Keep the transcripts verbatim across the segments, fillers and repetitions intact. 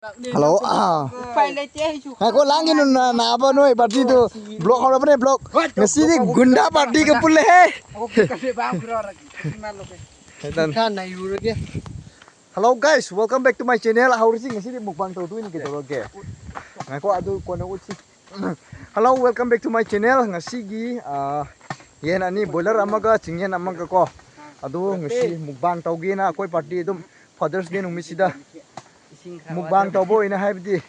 Hello, ꯑꯥ꯫ ꯎꯄꯥꯏ ꯂꯩꯇꯦ ꯑꯩꯁꯨ꯫ ꯉꯥꯏꯈꯣ, ꯂꯥꯡꯒꯤꯅꯨ, ꯅ-, ꯅꯥꯕ ꯅꯣꯏ ꯄꯥꯔꯇꯤꯗꯨ꯫ Block ꯍꯧꯔꯕꯅꯦ, block. ꯉꯁꯤꯗꯤ ꯒꯨꯟꯗꯥ ꯄꯥꯔꯇꯤꯒ ꯄꯨꯜꯂꯦꯍꯦ꯫ ꯈꯔ ꯅꯩꯔꯨꯔꯒꯦ꯫ Hello guys, welcome back to my channel. ꯍꯧꯔꯁꯤ, ꯉꯁꯤꯗꯤ mukbang ꯇꯧꯗꯣꯏꯅꯤ, ꯀꯩꯗꯧꯔꯒꯦ? ꯉꯥꯏꯈꯣ, ꯑꯗꯨ ꯀꯣꯟꯅ ꯎꯠꯁꯤ꯫ Hello, welcome back to my channel. ꯉꯁꯤꯒꯤ, ꯑꯥ, ꯌꯦꯟ ꯑꯅꯤ, ꯕꯣꯏꯂꯔ ꯑꯃꯒ ꯆꯤꯡꯌꯦꯟ ꯑꯃꯒ ꯀꯣ, ꯑꯗꯨ ꯉꯁꯤ mukbang ꯇꯧꯒꯦꯅ ꯑꯩꯈꯣꯏ ꯄꯥꯔꯇꯤ ꯑꯗꯨꯝ Father's Day ꯅꯨꯃꯤꯠꯁꯤꯗ mukbang ꯇꯧꯕ ꯑꯣꯏꯅ, ꯍꯥꯏꯕꯗꯤ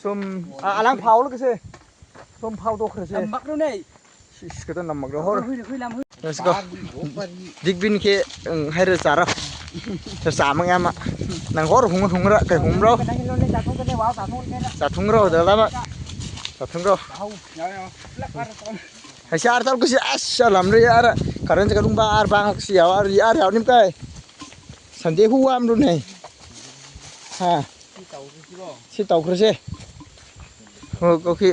ꯁꯨꯝ, ꯑ, ꯑꯂꯥꯡ ꯐꯥꯎꯔꯒꯁꯦ ꯁꯨꯝ ꯐꯥꯎꯗꯣꯛꯈ꯭ꯔꯁꯦ꯫ ꯇꯝꯃꯛꯂꯨꯅꯦ꯫ ꯁꯤꯁ, ꯈꯤꯇꯪ ꯅꯝꯃꯛꯔꯣ, ꯍꯣꯔ꯫ ꯍꯨꯏ, ꯍꯨꯏ ꯂꯥꯝ, ꯍꯨꯏ꯫ Let's go꯫ ꯗꯤꯛꯕꯤꯟ ꯈꯦ, ꯎꯝ, ꯍꯥꯏꯔ ꯆꯥꯔꯣ꯫ ꯆꯥ ꯆꯥꯃ ꯌꯥꯝꯃ꯫ ꯅꯪ ꯍꯣꯔ ꯍꯨꯝ ꯍꯨꯝꯔ, ꯀꯩ ꯍꯨꯝꯔꯣ? ꯆꯥꯊꯨꯡꯔꯣ, ꯗꯂꯥꯃ꯫ ꯆꯥꯊꯨꯡꯔꯣ꯫ ꯍꯩꯁꯥꯔ ꯇꯧꯔꯛꯀꯁꯤ, ꯑꯁ, ꯆꯠꯂꯝꯔꯦ ꯌꯥꯔ꯫ ꯀꯔꯟꯁꯦ ꯀꯔꯨꯝꯕ ꯑꯥꯔ ꯕꯥꯡ ꯍꯛꯁꯤ ꯌꯥꯎ, ꯑꯥꯔ, ꯑꯥꯔ ꯌꯥꯎ ꯅꯤꯝ ꯀꯥꯏ꯫ ꯁꯟꯗꯦ ꯍꯨ ꯋꯥꯝꯔꯨꯅꯦ꯫ ꯍꯥ꯫ ꯁꯤ ꯇꯧꯈ꯭ꯔꯁꯦ꯫ ꯍꯣ, okay꯫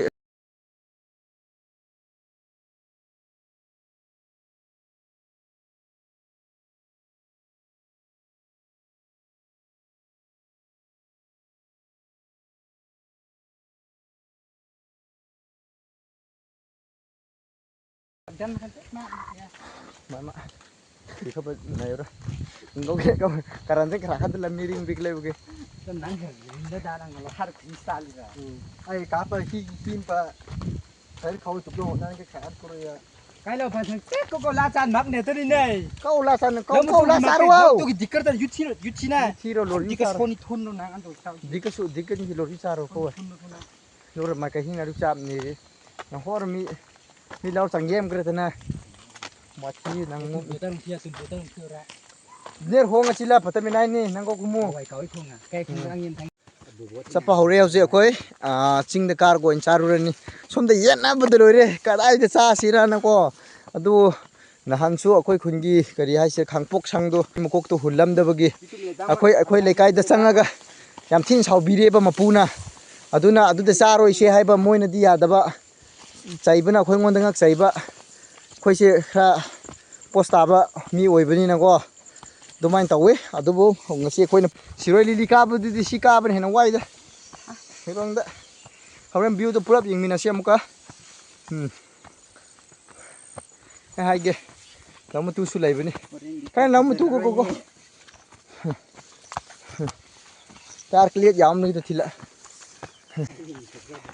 ꯃꯃꯥ, ꯁꯤ ꯈꯕ ꯅꯩꯔꯣ꯫ ꯉꯧꯒꯦ, ꯀꯔꯟꯁꯦ ꯈꯔ ꯈꯟꯗ ꯂꯝꯃꯤ ꯔꯤꯡ ꯕꯤꯛ ꯂꯩꯕꯒꯦ꯫ ꯅꯪ ꯔꯤꯡꯗ ꯗꯥ ꯅꯪ ꯂꯣ ꯍꯥꯔ ꯈꯨꯟ ꯁ꯭ꯇꯥꯏꯜ ꯔ꯫ ꯎꯝ꯫ ꯑꯩ ꯀꯥꯞꯄ ꯍꯤ ꯀꯤꯝꯄ꯫ ꯀꯥꯏ ꯂꯧ ꯐꯁꯪ ꯇꯦꯛ ꯀꯣ ꯀꯣ ꯂꯥ ꯆꯥꯟ ꯃꯛ ꯅꯦ ꯇꯔꯤꯅꯦ꯫ ꯀꯧ ꯂꯥ ꯆꯥꯟ, ꯀꯧ, ꯀꯧ ꯂꯥ ꯆꯥꯔꯨ ꯍꯥꯎ꯫ ꯇꯨꯒꯤ ꯗꯤꯛꯀꯔ ꯇ ꯌꯨꯠ ꯊꯤꯔꯣ, ꯌꯨꯠ ꯊꯤꯅ꯫ ꯌꯨꯠ ꯊꯤꯔꯣ, ꯂꯣꯔꯤ ꯗꯤꯛꯀꯔ ꯆꯥꯔꯣ꯫ ꯁꯣꯅꯤ ꯊꯨꯟ ꯔꯣ ꯅꯪ ꯑꯟꯗꯣ ꯆꯥꯎ꯫ ꯗꯤꯛꯀꯁꯨ, ꯗꯤꯛꯀꯅꯤ ꯂꯣꯔꯤ ꯆꯥꯔꯣ ꯀꯧ꯫ ꯊꯨꯟ ꯔꯣ ꯊꯨꯟ ꯔꯣ꯫ ꯂꯣꯔ ꯃꯥꯏ ꯀꯩ ꯍꯤꯡ ꯑꯗꯨ ꯆꯥꯕꯅꯤ꯫ ꯅꯍꯣꯔ ꯃꯤ, ꯃꯤ ꯂꯥꯎ ꯆꯪꯒꯦꯝ ꯀꯔꯦ ꯇꯅ꯫ ꯃꯊꯤ ꯅꯪ ꯃꯨ꯫ ꯇꯨꯝꯕ ꯇꯔꯨꯛ ꯊꯤꯌꯥ, ꯇꯨꯝꯕ ꯇꯔꯨꯛ ꯊꯤꯌꯥ꯫ ꯅꯦꯔ ꯍꯣꯡ ꯑꯁꯤ ꯂꯥ ꯐꯠꯇꯃꯤ ꯅꯥꯏꯅꯤ ꯅꯪ ꯀꯧ ꯀꯨꯝꯃꯨ꯫ ꯍꯋꯥꯏ ꯀꯥꯎꯏ ꯈꯣꯡꯉ꯫ ꯀꯩ ꯈꯣꯡꯉ ꯎꯝ꯫ ꯌꯦꯟ ꯊꯪ꯫ ꯆꯠꯄ ꯍꯧꯔꯦ ꯍꯧꯖꯤꯛ ꯑꯩꯈꯣꯏ, ꯑꯥ, ꯆꯤꯡꯗ ꯀꯥꯔꯒ ꯑꯣꯏꯅ ꯆꯥꯔꯨꯔꯅꯤ꯫ ꯁꯣꯝꯗ ꯌꯦꯠꯅꯕꯗ ꯂꯣꯏꯔꯦ, ꯀꯗꯥꯏꯗ ꯆꯥꯁꯤꯔꯅꯀꯣ꯫ ꯑꯗꯨ ꯅꯍꯥꯟꯁꯨ ꯑꯩꯈꯣꯏ ꯈꯨꯟꯒꯤ, ꯀꯔꯤ ꯍꯥꯏꯁꯦ, ꯈꯥꯡꯄꯣꯛ ꯁꯪꯗꯣ ꯃꯀꯣꯛꯇꯣ ꯍꯨꯜꯂꯝꯗꯕꯒꯤ ꯑꯩꯈꯣꯏ, ꯑꯩꯈꯣꯏ ꯂꯩꯀꯥꯏꯗ ꯆꯪꯉꯒ ꯌꯥꯝ ꯊꯤꯅ ꯁꯥꯎꯕꯤꯔꯦꯕ ꯃꯄꯨꯅ꯫ ꯑꯗꯨꯅ ꯑꯗꯨꯗ ꯆꯥꯔꯣꯏꯁꯦ ꯍꯥꯏꯕ ꯃꯣꯏꯅꯗꯤ ꯌꯥꯗꯕ꯫ ꯆꯩꯕꯅ ꯑꯩꯈꯣꯏ ꯑꯩꯉꯣꯟꯗ ꯉꯛꯆꯩꯕ꯫ ꯑꯩꯈꯣꯏꯁꯦ ꯈꯔ ꯄꯣꯁ ꯇꯥꯕ ꯃꯤ ꯑꯣꯏꯕꯅꯤꯅꯀꯣ꯫ ꯑꯗꯨꯃꯥꯏꯅ ꯇꯧꯋꯤ꯫ ꯑꯗꯨꯕꯨ ꯉꯁꯤ ꯑꯩꯈꯣꯏꯅ ꯁꯤꯔꯣꯏ ꯂꯤꯂꯤ ꯀꯥꯕꯗꯨꯗꯤ ꯁꯤ ꯀꯥꯕꯅ ꯍꯦꯟꯅ ꯋꯥꯏꯗ꯫ ꯐꯤꯔꯣꯡꯗ ꯍꯣꯔꯦꯟ ꯚ꯭ꯌꯨꯗꯣ ꯄꯨꯂꯞ ꯌꯦꯡꯃꯤꯟꯅꯁꯤ ꯑꯃꯨꯛꯀ꯫ ꯎꯝ꯫ ꯑꯩ ꯍꯥꯏꯒꯦ, ꯂꯧ ꯃꯇꯨꯁꯨ ꯂꯩꯕꯅꯤ꯫ ꯍꯣꯔꯦꯟꯗꯤ ꯈꯔ ꯂꯧ ꯃꯇꯨ ꯀꯣ, ꯀꯣ, ꯀꯣ꯫ ꯐꯖꯔꯔꯣꯏꯌꯦ꯫ ꯇꯥꯔ ꯀ꯭ꯂꯦꯠ ꯌꯥꯝ ꯂꯩꯗ ꯊꯤꯜꯂ꯫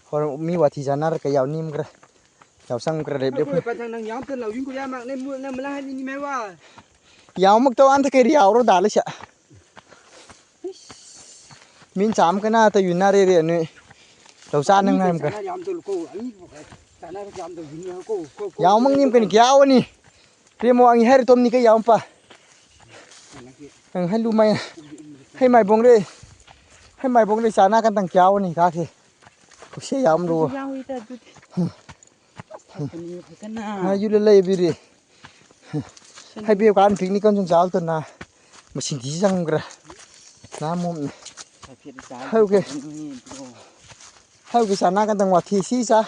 ꯍꯣꯔꯦꯟ ꯃꯤ ꯋꯥꯊꯤ ꯆꯥꯅꯔ ꯀꯩ ꯌꯥꯎ ꯅꯤꯝꯈ꯭ꯔꯦ꯫ ꯌꯥꯎꯁꯪ ꯈꯔ ꯂꯦꯞ ꯂꯦꯞ꯫ ꯑꯩꯈꯣꯏ ꯄꯥꯊꯪ ꯅꯪ ꯌꯥꯝꯇ ꯂꯧꯁꯤꯟ ꯀꯨꯌꯥ ꯃꯥꯡꯅꯦ ꯃꯨꯠꯅ ꯃꯂꯥ ꯍꯥꯏꯅꯤꯡꯉꯤ ꯃꯦꯋꯥ꯫ ꯌꯥꯎꯃꯛꯇ ꯋꯥꯟꯗ ꯀꯩ ꯌꯥꯎꯔꯣ ꯗꯥꯂꯤꯁ꯫ ꯃꯤꯟ ꯆꯥꯝ ꯀꯅꯥ ꯇ ꯌꯨꯅꯔꯦ ꯔꯦ ꯅꯣꯏ꯫ ꯂꯧ ꯆꯥ ꯅꯪ ꯍꯥꯏꯝ ꯀ꯫ ꯆꯥꯅ ꯌꯥꯝ ꯇꯧ ꯀꯣ ꯑꯅꯤ ꯆꯥꯅ ꯌꯥꯝ ꯇꯧ ꯌꯨꯅꯤ ꯀꯣ ꯀꯣ ꯀꯣ꯫ ꯌꯥꯎꯃꯛ ꯅꯤꯝ ꯀꯅꯤ ꯀꯌꯥ ꯋꯥꯅꯤ꯫ ꯄ꯭ꯔꯦꯃꯣ ꯑꯪ ꯍꯥꯏꯔ ꯇꯣꯝꯅꯤ ꯀꯩ ꯌꯥꯎꯝ ꯄ꯫ ꯅꯪꯒꯤ ꯅꯪ ꯍꯜꯂꯨ ꯃꯥꯏ꯫ ꯍꯩ ꯃꯥꯏꯕꯣꯡ ꯔꯦ꯫ ꯍꯩ ꯃꯥꯏꯕꯣꯡ ꯔꯦ ꯆꯥꯅ ꯀꯟꯇꯪ ꯀꯌꯥ ꯋꯥꯅꯤ ꯀꯥꯈꯤ꯫ ꯈꯨꯁꯤ ꯌꯥꯝ ꯂꯨ꯫ ꯑꯗꯨꯗꯤ ꯌꯥꯎꯏꯗ ꯑꯗꯨꯗꯤ꯫ ꯐꯖꯅ ꯐꯖꯅ꯫ ꯍꯥꯏꯖꯨꯂ ꯂꯩꯕꯤꯔꯤ꯫ ꯍꯥꯏꯕꯤꯌꯨ ꯀꯥꯟ ꯄꯤꯛꯅꯤꯛ ꯑꯃ ꯁꯨꯝ ꯆꯥꯎꯗꯅ ꯃꯁꯤꯡꯗꯤ ꯆꯪꯈ꯭ꯔꯦ꯫ ꯅꯍꯥꯟ ꯃꯣꯝꯅ ꯍꯥꯏꯐꯦꯠ ꯆꯥ ꯍꯧꯒꯦ꯫ ꯐꯖꯅ ꯌꯦꯡꯕꯤꯔꯣ꯫ ꯍꯧꯒꯦ ꯆꯥ ꯅꯥ ꯀꯟꯗꯪ ꯋꯥꯊꯤ ꯁꯤ ꯆꯥ꯫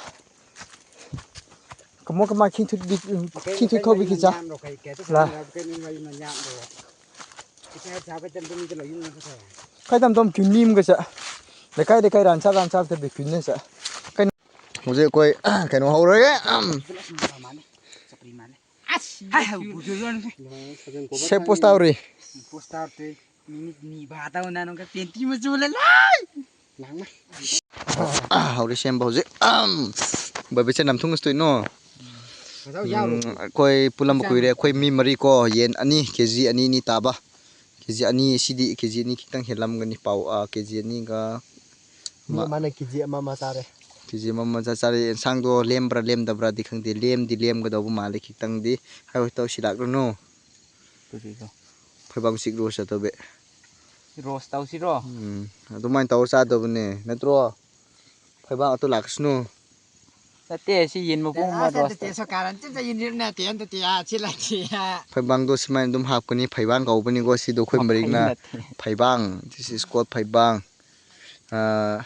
ꯀꯃꯣ ꯀꯃꯥ ꯈꯤꯡ ꯊꯨꯠ ꯕꯤ-, ꯈꯤꯡ ꯊꯨꯠ ꯈꯧꯕꯤ ꯈꯤꯆꯥ꯫ ꯂꯥ꯫ ꯀꯩ ꯇꯝ ꯇꯝ ꯀꯤꯝꯅꯤꯝꯒꯁꯦ꯫ ꯂꯩꯀꯥꯏ ꯂꯩꯀꯥꯏ ꯔꯥꯟꯁꯥ ꯔꯥꯟꯁꯥ ꯕꯦꯀ꯭ꯌꯨꯅꯦꯁꯦ꯫ ꯀꯩꯅꯣ ꯍꯧꯖꯤꯛ ꯑꯩꯈꯣꯏ ꯀꯩꯅꯣ ꯍꯧꯔꯒꯦ꯫ ꯆꯄ꯭ꯔꯤ ꯃꯥꯜꯂꯦ꯫ ꯍꯥꯏ ꯍꯥꯏ ꯄꯨꯖꯨ ꯂꯣꯟ꯫ ꯁꯦ ꯄꯣꯁ ꯇꯥꯎꯔꯤ꯫ ꯄꯣꯁ ꯇꯥꯎꯔꯤ꯫ ꯃꯤꯅꯤꯠ ꯅꯤ ꯕꯥ ꯇꯧꯅ ꯅꯪꯒ ꯄꯦꯟꯇꯤ ꯃꯆꯨ ꯂꯩ ꯂꯥꯏ꯫ ꯂꯥꯡꯃ꯫ ꯍꯧꯔꯤ ꯁꯦꯝꯕ ꯍꯧꯖꯤꯛ꯫ ꯕꯕꯤꯆꯟ ꯅꯝꯊꯨꯡ ꯏꯁꯇꯨꯏꯅꯣ꯫ ꯃꯊꯧ ꯌꯥꯎꯔꯣ꯫ ꯎꯝ, ꯑꯩꯈꯣꯏ ꯄꯨꯜꯂꯝꯕ ꯀꯨꯏꯔꯦ꯫ ꯑꯩꯈꯣꯏ ꯃꯤ ꯃꯔꯤ ꯀꯣ, ꯌꯦꯟ ꯑꯅꯤ, ꯀꯦ ꯖꯤ ꯑꯅꯤ ꯑꯅꯤ ꯇꯥꯕ꯫ ꯀꯦ ꯖꯤ ꯑꯅꯤ, ꯁꯤꯗꯤ ꯀꯦ ꯖꯤ ꯑꯅꯤ ꯈꯤꯇꯪ ꯍꯦꯜꯂꯝꯒꯅꯤ꯫ ꯄꯥꯎ, ꯑ, ꯀꯦ ꯖꯤ ꯑꯅꯤꯒ ꯃꯤ ꯑꯃ꯫ ꯑꯃꯅ ꯀꯦ ꯖꯤ ꯑꯃ ꯑꯃ ꯆꯥꯔꯦ꯫ ꯀꯦ ꯖꯤ ꯑꯃ ꯑꯃ ꯆꯥ-, ꯆꯥꯔꯦ꯫ ꯑꯦꯟꯁꯥꯡꯗꯣ ꯂꯦꯝꯕ꯭ꯔꯥ ꯂꯦꯝꯗꯕ꯭ꯔꯥꯗꯤ ꯈꯪꯗꯦ꯫ ꯂꯦꯝꯗꯤ ꯂꯦꯝꯒꯗꯧꯕ ꯃꯥꯜꯂꯦ ꯈꯤꯇꯪꯗꯤ꯫ ꯍꯥꯏ ꯍꯣꯏ ꯇꯧ ꯁꯤꯂꯥꯛꯂꯨꯅꯨ꯫ ꯀꯔꯤꯅꯣ? ꯐꯣꯏꯕꯥꯡ ꯆꯤꯛꯂꯨꯔ ꯆꯠꯇꯧꯕꯤ꯫ ꯔꯣꯁ ꯇꯧꯁꯤꯔꯣ? ꯎꯝ, ꯑꯗꯨꯃꯥꯏꯅ ꯇꯧꯔ ꯆꯥꯗꯕꯅꯦ, ꯅꯠꯇ꯭ꯔꯣ? ꯐꯣꯏꯕꯥꯡ ꯑꯇꯣ ꯂꯥꯛꯁꯅꯨ꯫ ꯅꯠꯇꯦ, ꯁꯤ ꯌꯦꯟ ꯃꯄꯨꯝ ꯑꯃ ꯅꯠꯇꯦ, ꯔꯣꯁ ꯅꯠꯇꯦ, ꯇꯧ-, ꯁꯔꯀꯥꯔ ꯑꯝꯇ ꯌꯦꯟ ꯅꯠꯇꯦ, ꯑꯝꯇ ꯇꯦꯌꯥ, ꯁꯤ ꯂꯥꯛꯇꯦ꯫ ꯐꯣꯏꯕꯥꯡꯗꯣ ꯁꯨꯃꯥꯏꯅ ꯑꯗꯨꯝ ꯍꯥꯞꯀꯅꯤ, ꯐꯩꯕꯥꯡ ꯀꯧꯕꯅꯤꯀꯣ ꯁꯤꯗꯣ ꯑꯩꯈꯣꯏ ꯃꯐꯩ ꯃꯔꯤꯛꯅ꯫ ꯅꯠꯇꯦ꯫ ꯐꯩꯕꯥꯡ, this is called ꯐꯩꯕꯥꯡ꯫ ꯑꯥ,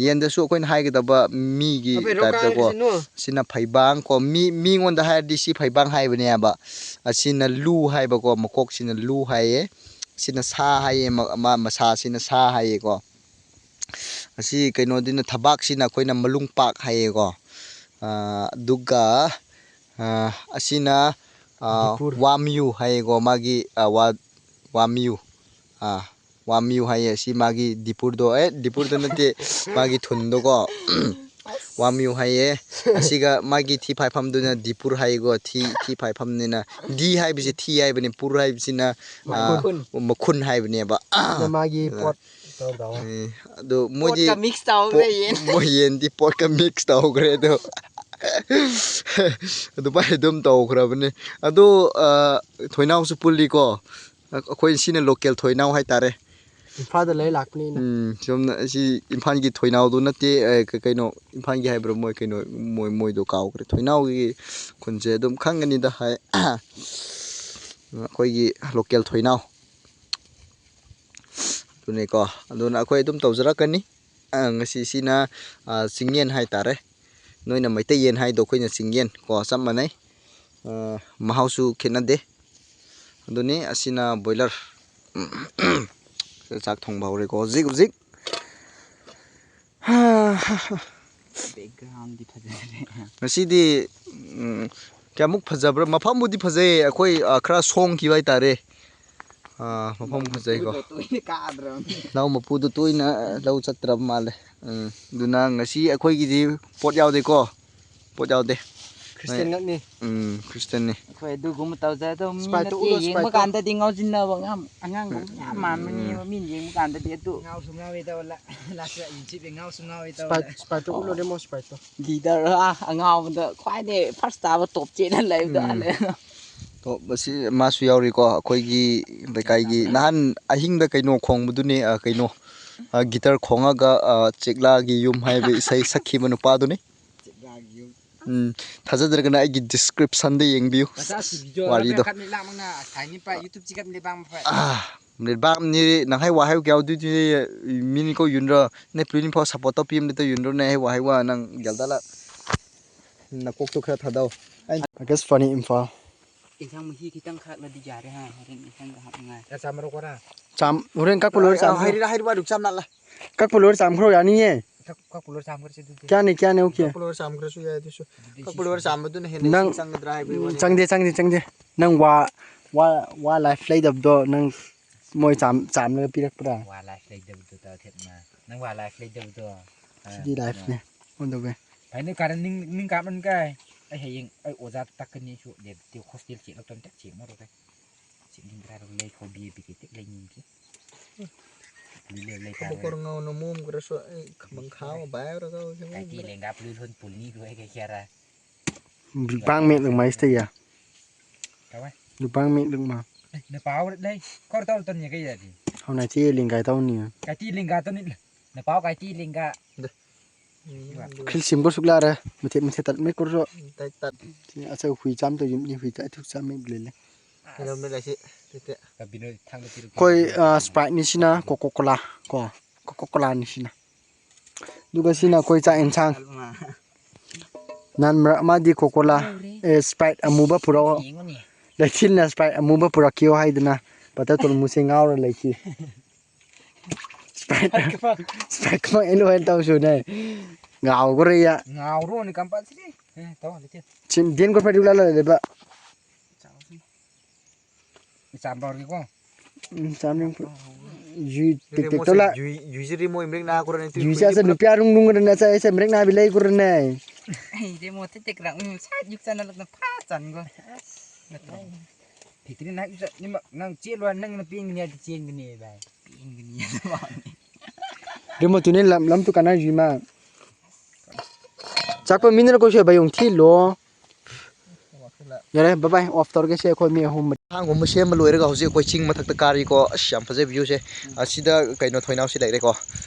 ꯌꯦꯟꯗꯁꯨ ꯑꯩꯈꯣꯏꯅ ꯍꯥꯏꯒꯗꯕ ꯃꯤꯒꯤ ꯑꯕꯦ, ꯔꯣꯀꯥ ꯇꯥꯏꯞꯇꯀꯣ꯫ ꯍꯥꯏꯔꯤꯁꯤꯅꯣ꯫ ꯁꯤꯅ ꯐꯩꯕꯥꯡ ꯀꯣ, ꯃꯤ, ꯃꯤꯉꯣꯟꯗ ꯍꯥꯏꯔꯗꯤ ꯁꯤ ꯐꯩꯕꯥꯡ ꯍꯥꯏꯕꯅꯦꯕ꯫ ꯑꯁꯤꯅ ꯂꯨ ꯍꯥꯏꯕꯀꯣ, ꯃꯀꯣꯛꯁꯤꯅ ꯂꯨ ꯍꯥꯏꯌꯦ꯫ ꯁꯤꯅ ꯁꯥ ꯍꯥꯏꯌꯦ, ꯃ-, ꯃ-, ꯃꯁꯥꯁꯤꯅ ꯁꯥ ꯍꯥꯏꯌꯦꯀꯣ꯫ ꯑꯁꯤ ꯀꯩꯅꯣꯗꯤꯅ ꯊꯕꯥꯛꯁꯤꯅ ꯑꯩꯈꯣꯏꯅ ꯃꯂꯨꯡꯄꯥꯛ ꯍꯥꯏꯌꯦꯀꯣ꯫ ꯑꯥ, ꯑꯗꯨꯒ, ꯑꯥ, ꯑꯁꯤꯅ, ꯑꯥ, ꯗꯤꯄꯨꯔ꯫ ꯋꯥꯃꯤꯌꯨ ꯍꯥꯏꯌꯦꯀꯣ, ꯃꯥꯒꯤ, ꯑꯥ, ꯋꯥ-, ꯋꯥꯃꯤꯌꯨ꯫ ꯑꯥ, ꯋꯥꯃꯤꯌꯨ ꯍꯥꯏꯌꯦ꯫ ꯑꯁꯤ ꯃꯥꯒꯤ ꯗꯤꯄꯨꯔꯗꯣ, ꯑꯦ, ꯗꯤꯄꯨꯔꯗꯣ ꯅꯠꯇꯦ, ꯃꯥꯒꯤ ꯊꯨꯟꯗꯣꯀꯣ꯫ ꯋꯥꯃꯤꯌꯨ ꯍꯥꯏꯌꯦ꯫ ꯑꯁꯤꯒ ꯃꯥꯒꯤ ꯊꯤ ꯐꯥꯏꯐꯝꯗꯨꯅ ꯗꯤꯄꯨꯔ ꯍꯥꯏꯌꯦꯀꯣ, ꯊꯤ, ꯊꯤ ꯐꯥꯏꯐꯝꯅꯤꯅ꯫ ꯗꯤ ꯍꯥꯏꯕꯁꯤ ꯊꯤ ꯍꯥꯏꯕꯅꯤ, ꯄꯨꯔ ꯍꯥꯏꯕꯁꯤꯅ, ꯑꯥ, ꯃꯈꯨꯟ꯫ ꯃꯈꯨꯟ ꯍꯥꯏꯕꯅꯦꯕ꯫ ꯑꯗ ꯃꯥꯒꯤ ꯑꯗ ꯄꯣꯠ ꯇꯧ ꯇꯧ꯫ ꯑꯦ, ꯑꯗꯨ ꯃꯣꯏꯗꯤ ꯄꯣꯠꯀ mix ꯇꯧꯈ꯭ꯔꯦ ꯄꯣ-, ꯌꯦꯟ꯫ ꯃꯣꯏ ꯌꯦꯟꯗꯤ ꯄꯣꯠꯀ mix ꯇꯧꯈ꯭ꯔꯦ ꯑꯗꯣ꯫ ꯑꯗꯨꯃꯥꯏꯅ ꯑꯗꯨꯝ ꯇꯧꯈ꯭ꯔꯕꯅꯦ꯫ ꯑꯗꯣ, ꯑ, ꯊꯣꯏꯅꯥꯎꯁꯨ ꯄꯨꯜꯂꯤꯀꯣ꯫ ꯑꯩꯈꯣꯏ ꯁꯤꯅ local ꯊꯣꯏꯅꯥꯎ ꯍꯥꯏꯇꯥꯔꯦ꯫ ꯏꯝꯐꯥꯜꯗ ꯂꯩ ꯂꯥꯛꯄꯅꯤꯅ꯫ ꯎꯝ, ꯁꯣꯝꯅ ꯑꯁꯤ ꯏꯝꯐꯥꯜꯒꯤ ꯊꯣꯏꯅꯥꯎꯗꯨ ꯅꯠꯇꯦ, ꯑ, ꯀ-, ꯀꯩꯅꯣ, ꯏꯝꯐꯥꯜꯒꯤ ꯍꯥꯏꯕ꯭ꯔꯥ ꯃꯣꯏ ꯀꯩꯅꯣ, ꯃꯣꯏ, ꯃꯣꯏꯗꯣ ꯀꯥꯎꯈ꯭ꯔꯦ꯫ ꯊꯣꯏꯅꯥꯎꯒꯤ ꯈꯨꯟꯁꯦ ꯑꯗꯨꯝ ꯈꯪꯒꯅꯤꯗ ꯍꯥꯏ꯫ ꯑꯩꯈꯣꯏꯒꯤ local ꯊꯣꯏꯅꯥꯎ꯫ ꯑꯗꯨꯅꯤꯀꯣ꯫ ꯑꯗꯨꯅ ꯑꯩꯈꯣꯏ ꯑꯗꯨꯝ ꯇꯧꯖꯔꯛꯀꯅꯤ꯫ ꯑ, ꯉꯁꯤꯁꯤꯅ, ꯑ, ꯆꯤꯡꯌꯦꯟ ꯍꯥꯏꯇꯥꯔꯦ꯫ ꯅꯣꯏꯅ ꯃꯩꯇꯩ ꯌꯦꯟ ꯍꯥꯏꯗꯣ ꯑꯩꯈꯣꯏꯅ ꯆꯤꯡꯌꯦꯟ ꯀꯣ, ꯆꯞ ꯃꯥꯟꯅꯩ꯫ ꯑ, ꯃꯍꯥꯎꯁꯨ ꯈꯦꯠꯅꯗꯦ꯫ ꯑꯗꯨꯅꯤ, ꯑꯁꯤꯅ ꯕꯣꯏꯂꯔ꯫ ꯆꯥꯛ ꯊꯣꯡꯕ ꯍꯧꯔꯦꯀꯣ ꯍꯧꯖꯤꯛ ꯍꯧꯖꯤꯛ꯫ ꯕꯦꯛꯒ꯭ꯔꯥꯎꯟꯗꯤ ꯐꯖꯗ꯭ꯔꯦ꯫ ꯉꯁꯤꯗꯤ, ꯎꯝ, ꯀꯌꯥꯃꯨꯛ ꯐꯖꯕ꯭ꯔꯥ? ꯃꯐꯝꯕꯨꯗꯤ ꯐꯖꯩ, ꯑꯩꯈꯣꯏ, ꯑ, ꯈꯔ ꯁꯣꯡꯈꯤꯕ ꯍꯥꯏꯇꯥꯔꯦ꯫ ꯑ, ꯃꯐꯝ ꯐꯖꯩꯀꯣ꯫ ꯂꯧ ꯃꯄꯨꯗꯣ ꯇꯣꯏꯅ ꯀꯥꯗ꯭ꯔꯕꯅꯤ꯫ ꯂꯧ ꯃꯄꯨꯗꯣ ꯇꯣꯏꯅ ꯂꯧ ꯆꯠꯇ꯭ꯔꯕ ꯃꯥꯜꯂꯦ꯫ ꯎꯝ, ꯑꯗꯨꯅ ꯉꯁꯤ ꯑꯩꯈꯣꯏꯒꯤꯗꯤ ꯄꯣꯠ ꯌꯥꯎꯗꯦꯀꯣ꯫ ꯄꯣꯠ ꯌꯥꯎꯗꯦ꯫ ꯈ꯭ꯔꯤꯁꯇꯤꯌꯟ ꯉꯥꯛꯅꯤ꯫ ꯎꯝ, ꯈ꯭ꯔꯤꯁꯇꯤꯌꯟꯅꯤ꯫ ꯑꯩꯈꯣꯏ ꯑꯗꯨꯒꯨꯝꯕ ꯇꯧꯖꯗꯧ ꯃꯤ ꯁ꯭ꯄꯥꯏꯠꯇꯣ ꯅꯠꯇꯦ꯫ ꯎꯠꯂꯣ, ꯌꯦꯡꯕ ꯁ꯭ꯄꯥꯏꯠꯇꯣ꯫ ꯀꯥꯟꯗꯗꯤ ꯉꯥꯎꯁꯤꯟꯅꯕ ꯑꯉꯥꯡ, ꯑꯉꯥꯡꯒꯨꯝꯕ ꯌꯥꯝ ꯃꯥꯟꯕꯅꯦꯕ ꯎꯝ꯫ ꯃꯤꯅ ꯌꯦꯡꯕ ꯀꯥꯟꯗꯗꯤ꯫ ꯑꯗꯨ ꯉꯥꯎꯁꯨ ꯉꯥꯎꯋꯦ ꯇꯧ, ꯂ-, ꯂꯥꯁꯇ ꯌꯦꯡꯁꯤꯠ ꯉꯥꯎꯁꯨ ꯉꯥꯎꯋꯦ ꯇꯧ꯫ ꯁ꯭ꯄꯥꯏꯠ, ꯁ꯭ꯄꯥꯏꯠꯇꯣ ꯎꯠꯂꯣꯅꯦ, ꯃꯣ ꯁ꯭ꯄꯥꯏꯠꯇꯣ꯫ ꯂꯤꯗꯔ, ꯑꯥ, ꯑꯉꯥꯎꯕꯗ ꯈ꯭ꯋꯥꯏꯗꯒꯤ ꯐꯥꯔꯁ ꯇꯥꯕ ꯇꯣꯞ ꯆꯦꯟꯅ ꯂꯩꯕꯗꯣ ꯎꯝ꯫ ꯑꯂꯦ꯫ ꯇꯣꯞ ꯑꯁꯤ ꯃꯥꯁꯨ ꯌꯥꯎꯔꯤꯀꯣ, ꯑꯩꯈꯣꯏꯒꯤ ꯂꯩꯀꯥꯏꯒꯤ ꯅꯍꯥꯟ ꯑꯍꯤꯡꯗ ꯀꯩꯅꯣ ꯈꯣꯡꯕꯗꯨꯅꯤ, ꯑ, ꯀꯩꯅꯣ, ꯑ, ꯒꯤꯇꯔ ꯈꯣꯡꯉꯒ, ꯑ, ꯆꯦꯛꯂꯥꯒꯤ ꯌꯨꯝ ꯍꯥꯏꯕ ꯏꯁꯩ ꯁꯛꯈꯤꯕ ꯅꯨꯄꯥꯗꯨꯅꯤ꯫ ꯆꯦꯛꯂꯥꯒꯤ ꯌꯨꯝ꯫ ꯎꯝ, ꯊꯥꯖꯗ꯭ꯔꯒꯅ ꯑꯩꯒꯤ ꯗꯤꯁꯀ꯭ꯔꯤꯞꯁꯟꯗ ꯌꯦꯡꯕꯤꯌꯨ꯫ ꯃꯆꯥꯁꯤ ꯚꯤꯗꯤꯑꯣ ꯋꯥꯔꯤꯗꯣ꯫ ꯂꯧꯕ ꯌꯥꯈꯠꯅꯤ ꯂꯥꯡꯃꯛꯅ ꯁꯥꯏꯅꯤꯄꯥ YouTube ꯆꯤꯒꯠꯅꯤ ꯂꯩꯕꯥꯛ ꯃꯐꯝ꯫ ꯑꯥ꯫ ꯅꯤꯔꯕꯥꯝꯅꯤ ꯅꯪ ꯍꯩ ꯋꯥ ꯍꯩ ꯀꯌꯥ ꯑꯗꯨꯗꯤ ꯃꯤꯅꯤ ꯀꯣ ꯌꯨꯟꯔꯣ? ꯅꯦ ꯄ꯭ꯂꯤꯅꯤ ꯐꯥꯎ ꯁꯞꯄꯣꯔꯠ ꯇꯧ ꯄꯤꯝꯗ ꯇꯧ ꯌꯨꯟꯔꯣ ꯅꯦ ꯍꯩ ꯋꯥ ꯍꯩ ꯋꯥ ꯅꯪ ꯒ꯭ꯌꯥꯟ ꯇꯥꯂ꯫ ꯅꯀꯣꯛꯇꯣ ꯈꯔ ꯊꯥꯗꯧ꯫ ꯑꯩ ꯑꯒꯁ ꯐꯅꯤ ꯏꯝꯐꯥꯜ꯫ ꯏꯟꯁꯥꯡ ꯃꯍꯤ ꯈꯤꯇꯪ ꯈꯥꯛꯂꯗꯤ ꯌꯥꯔꯦ ꯍꯥ, ꯍꯣꯔꯦꯟ ꯏꯟꯁꯥꯡꯗ ꯍꯥꯞꯅꯤꯡꯉꯥꯏ꯫ ꯆꯥꯝ ꯍꯣꯔꯦꯟ ꯀꯛꯄ ꯂꯣꯏꯔ ꯆꯥꯝꯈ꯭ꯔꯣ꯫ ꯍꯩꯔꯤꯔꯥ ꯍꯩꯔꯤꯕ ꯑꯗꯨꯛ ꯆꯥꯝ ꯂꯥꯛꯂ꯫ ꯀꯛꯄ ꯂꯣꯏꯔ ꯆꯥꯝꯈ꯭ꯔꯣ ꯌꯥꯅꯤꯌꯦ꯫ ꯀꯛ-, ꯀꯛꯄ ꯂꯣꯏꯔ ꯆꯥꯝꯈ꯭ꯔꯁꯤ ꯑꯗꯨꯗꯤ꯫ ꯀꯌꯥꯅꯤ, ꯀꯌꯥꯅꯤ, ꯑꯣꯀꯦ꯫ ꯀꯛꯄ ꯂꯣꯏꯔ ꯆꯥꯝꯈ꯭ꯔꯁꯨ ꯌꯥꯏ ꯑꯗꯨꯁꯨ꯫ ꯑꯗꯨꯗꯤ ꯀꯛꯄ ꯂꯣꯏꯔ ꯁꯤꯁꯦ꯫ ꯆꯥꯝꯕꯗꯨꯅ ꯍꯦꯟꯅ ꯅꯪ ꯏꯁꯤꯡ ꯆꯪꯒꯗ꯭ꯔꯥ ꯍꯥꯏꯕꯒꯤ ꯋꯥꯅꯤ꯫ ꯆꯪꯗꯦ, ꯆꯪꯗꯦ, ꯆꯪꯗꯦ꯫ ꯅꯪ ꯋꯥ, ꯋꯥ, ꯋꯥ ꯂꯥꯏꯐ ꯂꯩꯗꯕꯗꯣ ꯅꯪ ꯃꯣꯏ ꯆꯥꯝ-, ꯆꯥꯝꯂꯒ ꯄꯤꯔꯛꯄ꯭ꯔꯥ? ꯋꯥ ꯂꯥꯏꯐ ꯂꯩꯗꯕꯗꯣ ꯇꯧ ꯊꯦꯠꯅ꯫ ꯅꯪ ꯋꯥ ꯂꯥꯏꯐ ꯂꯩꯗꯕꯗꯣ꯫ ꯑ, ꯁꯤꯗꯤ ꯂꯥꯏꯐꯅꯦ꯫ ꯑꯣꯟꯗꯧꯕꯦ꯫ ꯐꯥꯏꯅꯦꯜ ꯀꯥꯔ ꯅꯤꯡ, ꯅꯤꯡ ꯀꯥꯞꯃꯟ ꯀꯥꯏ꯫ ꯑꯩ ꯍꯌꯦꯡ ꯑꯩ ꯑꯣꯖꯥ ꯇꯛꯀꯅꯤ ꯑꯩꯁꯨ ꯂꯦꯞꯇꯦ ꯍꯣꯁꯇꯦꯜ ꯆꯦꯛꯂꯛꯇꯅ ꯇꯦꯛ ꯆꯦꯛ ꯃꯔꯨꯔꯦ꯫ ꯆꯦꯛꯅꯤꯡꯗ꯭ꯔꯥ ꯂꯩ ꯍꯣꯕꯤ ꯕꯤꯀꯦ ꯇꯦꯛ ꯂꯩꯅꯤꯡꯗꯦ꯫ ꯂꯤꯂꯦ ꯂꯩ ꯈꯕ ꯇꯥꯔꯦ꯫ ꯀꯣꯔ ꯉꯥꯎꯅ ꯃꯣꯝ ꯈꯔꯁꯨ ꯑꯩ ꯈꯃꯪ ꯈꯥꯎ ꯕꯥꯏ ꯑꯣꯏꯔꯒ ꯀꯥꯏꯇꯤ ꯂꯦꯡꯒꯥ ꯄꯨꯂꯤ ꯂꯣꯟ ꯄꯨꯜꯅꯤ ꯂꯣꯏ ꯀꯩ ꯈꯦꯔ꯫ ꯕꯥꯡ ꯃꯦꯠ ꯂꯪ ꯃꯥꯏꯁ ꯇꯩꯌꯥ꯫ ꯀꯃꯥꯏ? ꯂꯨꯄꯥꯡ ꯃꯦꯠ ꯂꯪ ꯃꯥ꯫ ꯑꯦ, ꯅꯄꯥ ꯍꯧꯔ ꯂꯩ꯫ ꯀꯧꯔ ꯇꯧꯔ ꯇꯟꯅꯤ ꯀꯩ ꯌꯥꯗꯤ꯫ ꯍꯧꯅ ꯆꯦ ꯂꯤꯡꯒꯥꯏ ꯇꯧꯅꯤ꯫ ꯀꯥꯏꯇꯤ ꯂꯤꯡꯒꯥ ꯇꯧꯅꯤ꯫ ꯅꯄꯥ ꯀꯥꯏꯇꯤ ꯂꯤꯡꯒꯥ꯫ ꯈꯤꯜ ꯁꯤꯝꯕ ꯁꯨꯛ ꯂꯥꯔꯦ꯫ ꯃꯊꯦꯠ ꯃꯊꯦꯠ ꯇꯠ ꯃꯦꯠ ꯀꯨꯔꯁꯨ꯫ ꯇꯠ ꯇꯠ꯫ ꯁꯤ ꯑꯆꯧ ꯍꯨꯏ ꯆꯥꯝ ꯇꯧ ꯌꯨꯝꯅꯤ ꯍꯨꯏ ꯆꯥ ꯏꯊꯨꯛ ꯆꯥꯝ ꯃꯦꯠ ꯂꯩꯂꯦ꯫ ꯀꯩꯅꯣꯝꯅꯦ ꯂꯩꯁꯤ꯫ ꯇꯦ ꯇꯦ꯫ ꯀꯕꯤꯅꯣ ꯊꯥꯡꯗ ꯄꯤꯔꯛꯀꯦ꯫ ꯑꯩꯈꯣꯏ, ꯑ, ꯁ꯭ꯄ꯭ꯔꯥꯏꯠꯅꯤ ꯁꯤꯅ ꯀꯣꯀꯣ ꯀꯣꯂꯥ ꯀꯣ꯫ ꯀꯣꯀꯣ ꯀꯣꯂꯥꯅꯤ ꯁꯤꯅ꯫ ꯑꯗꯨꯒ ꯁꯤꯅ ꯑꯩꯈꯣꯏ ꯆꯥꯛ ꯌꯦꯟꯁꯥꯡ꯫ ꯅꯍꯥꯟ ꯃꯔꯛ ꯑꯃꯗꯤ ꯀꯣꯀꯣꯂꯥ, ꯂꯧꯔꯦ꯫ ꯑꯦ, ꯁ꯭ꯄ꯭ꯔꯥꯏꯠ ꯑꯃꯨꯕ ꯄꯨꯔꯛꯑꯣ꯫ ꯌꯦꯡꯉꯨꯅꯦ꯫ ꯂꯩꯆꯤꯟꯅ ꯁ꯭ꯄ꯭ꯔꯥꯏꯠ ꯑꯃꯨꯕ ꯄꯨꯔꯛꯈꯤꯌꯣ ꯍꯥꯏꯗꯅ ꯕꯇꯔ ꯇꯣꯔꯃꯨꯁꯁꯦ ꯉꯥꯎꯔ ꯂꯩꯈꯤ꯫ ꯁ꯭ꯄ꯭ꯔꯥꯏꯠ, ꯁ꯭ꯄ꯭ꯔꯥꯏꯠ ꯀꯃꯥꯏꯅ ꯂꯣꯏꯅ ꯇꯧꯁꯨꯅꯦ꯫ ꯉꯥꯎꯈ꯭ꯔꯦ ꯌꯥ꯫ ꯉꯥꯎꯔꯣꯅꯦ compulsory꯫ ꯑꯦ, ꯇꯧ, ꯂꯩꯆꯤꯟ꯫ ꯆꯤꯟ-, ꯗꯦꯟ ꯀꯣ ꯐꯥꯏꯗꯨ ꯂꯥ ꯂꯩꯕ꯫ ꯆꯥꯎꯁꯤ꯫ ꯆꯥꯝꯕ ꯍꯧꯔꯒꯦꯀꯣ꯫ ꯎꯝ, ꯆꯥꯝꯅꯤꯡ-, ꯌꯨꯏ ꯇꯦꯛ ꯇꯦꯛ ꯔꯦꯃꯣꯁꯦ ꯇꯧꯂ-, ꯌꯨꯏ, ꯌꯨꯏꯁꯦ ꯔꯦꯃꯣ ꯏꯝꯔꯦꯛ ꯅꯥ ꯀꯣꯔꯅꯦ ꯇꯨ ꯌꯨꯏꯁꯦ ꯌꯨꯏꯁꯦ ꯑꯁ ꯄꯨꯂꯞ ꯅꯨꯄꯤ ꯑꯔꯨꯡ ꯅꯨꯡ ꯔꯅ ꯆꯥꯏ, ꯑꯩꯁꯦ ꯏꯝꯔꯦꯛ ꯅꯥꯕꯤ ꯂꯩ ꯀꯣꯔꯅꯦ꯫ ꯑꯩ ꯔꯦꯃꯣ ꯇꯦꯛ ꯇꯦꯛ ꯔꯥꯛ ꯎꯝ ꯁꯥꯠ ꯌꯨꯛ ꯆꯥꯅ ꯂꯛꯅ ꯐꯥ ꯆꯥꯟꯒꯣ꯫ ꯅꯠꯇ꯭ꯔꯣ? ꯐꯤꯇ꯭ꯔꯤ ꯅꯥꯏ ꯆꯠꯅꯤꯃꯛ ꯅꯪ ꯆꯦꯜꯂꯣ ꯅꯪꯅ ꯄꯦꯟꯒꯅꯤ ꯍꯥꯏꯗꯤ ꯆꯦꯟꯒꯅꯤ ꯚꯥꯏ꯫ ꯄꯦꯟꯒꯅꯤ ꯍꯥꯏꯕ ꯋꯥꯅꯤ꯫ ꯔꯦꯃꯣ ꯇꯨꯅꯦ ꯂꯝ, ꯂꯝ ꯇꯨ ꯀꯥꯟꯅ ꯌꯨꯏ ꯃꯥ꯫ ꯆꯥꯛꯄ ꯃꯤꯅ ꯀꯣꯏꯁꯦ ꯕꯥꯏ ꯌꯣꯡ ꯊꯤꯜꯂꯣ꯫ ꯌꯥꯔꯦ, bye bye, off ꯇꯧꯔꯒꯦ ꯁꯦ ꯑꯩꯈꯣꯏ ꯃꯤ ꯑꯍꯨꯝ꯫ ꯑꯉꯥꯡꯒꯨꯝꯕ ꯁꯦꯝꯕ ꯂꯣꯏꯔꯒ ꯍꯧꯖꯤꯛ ꯑꯩꯈꯣꯏ ꯆꯤꯡ ꯃꯊꯛꯇ ꯀꯥꯔꯤꯀꯣ꯫ ꯑꯁ, ꯌꯥꯝ ꯐꯖꯩ view ꯁꯦ꯫ ꯑꯁꯤꯗ ꯀꯩꯅꯣ ꯊꯣꯏꯅꯥꯎꯁꯤ ꯂꯩꯔꯦꯀꯣ꯫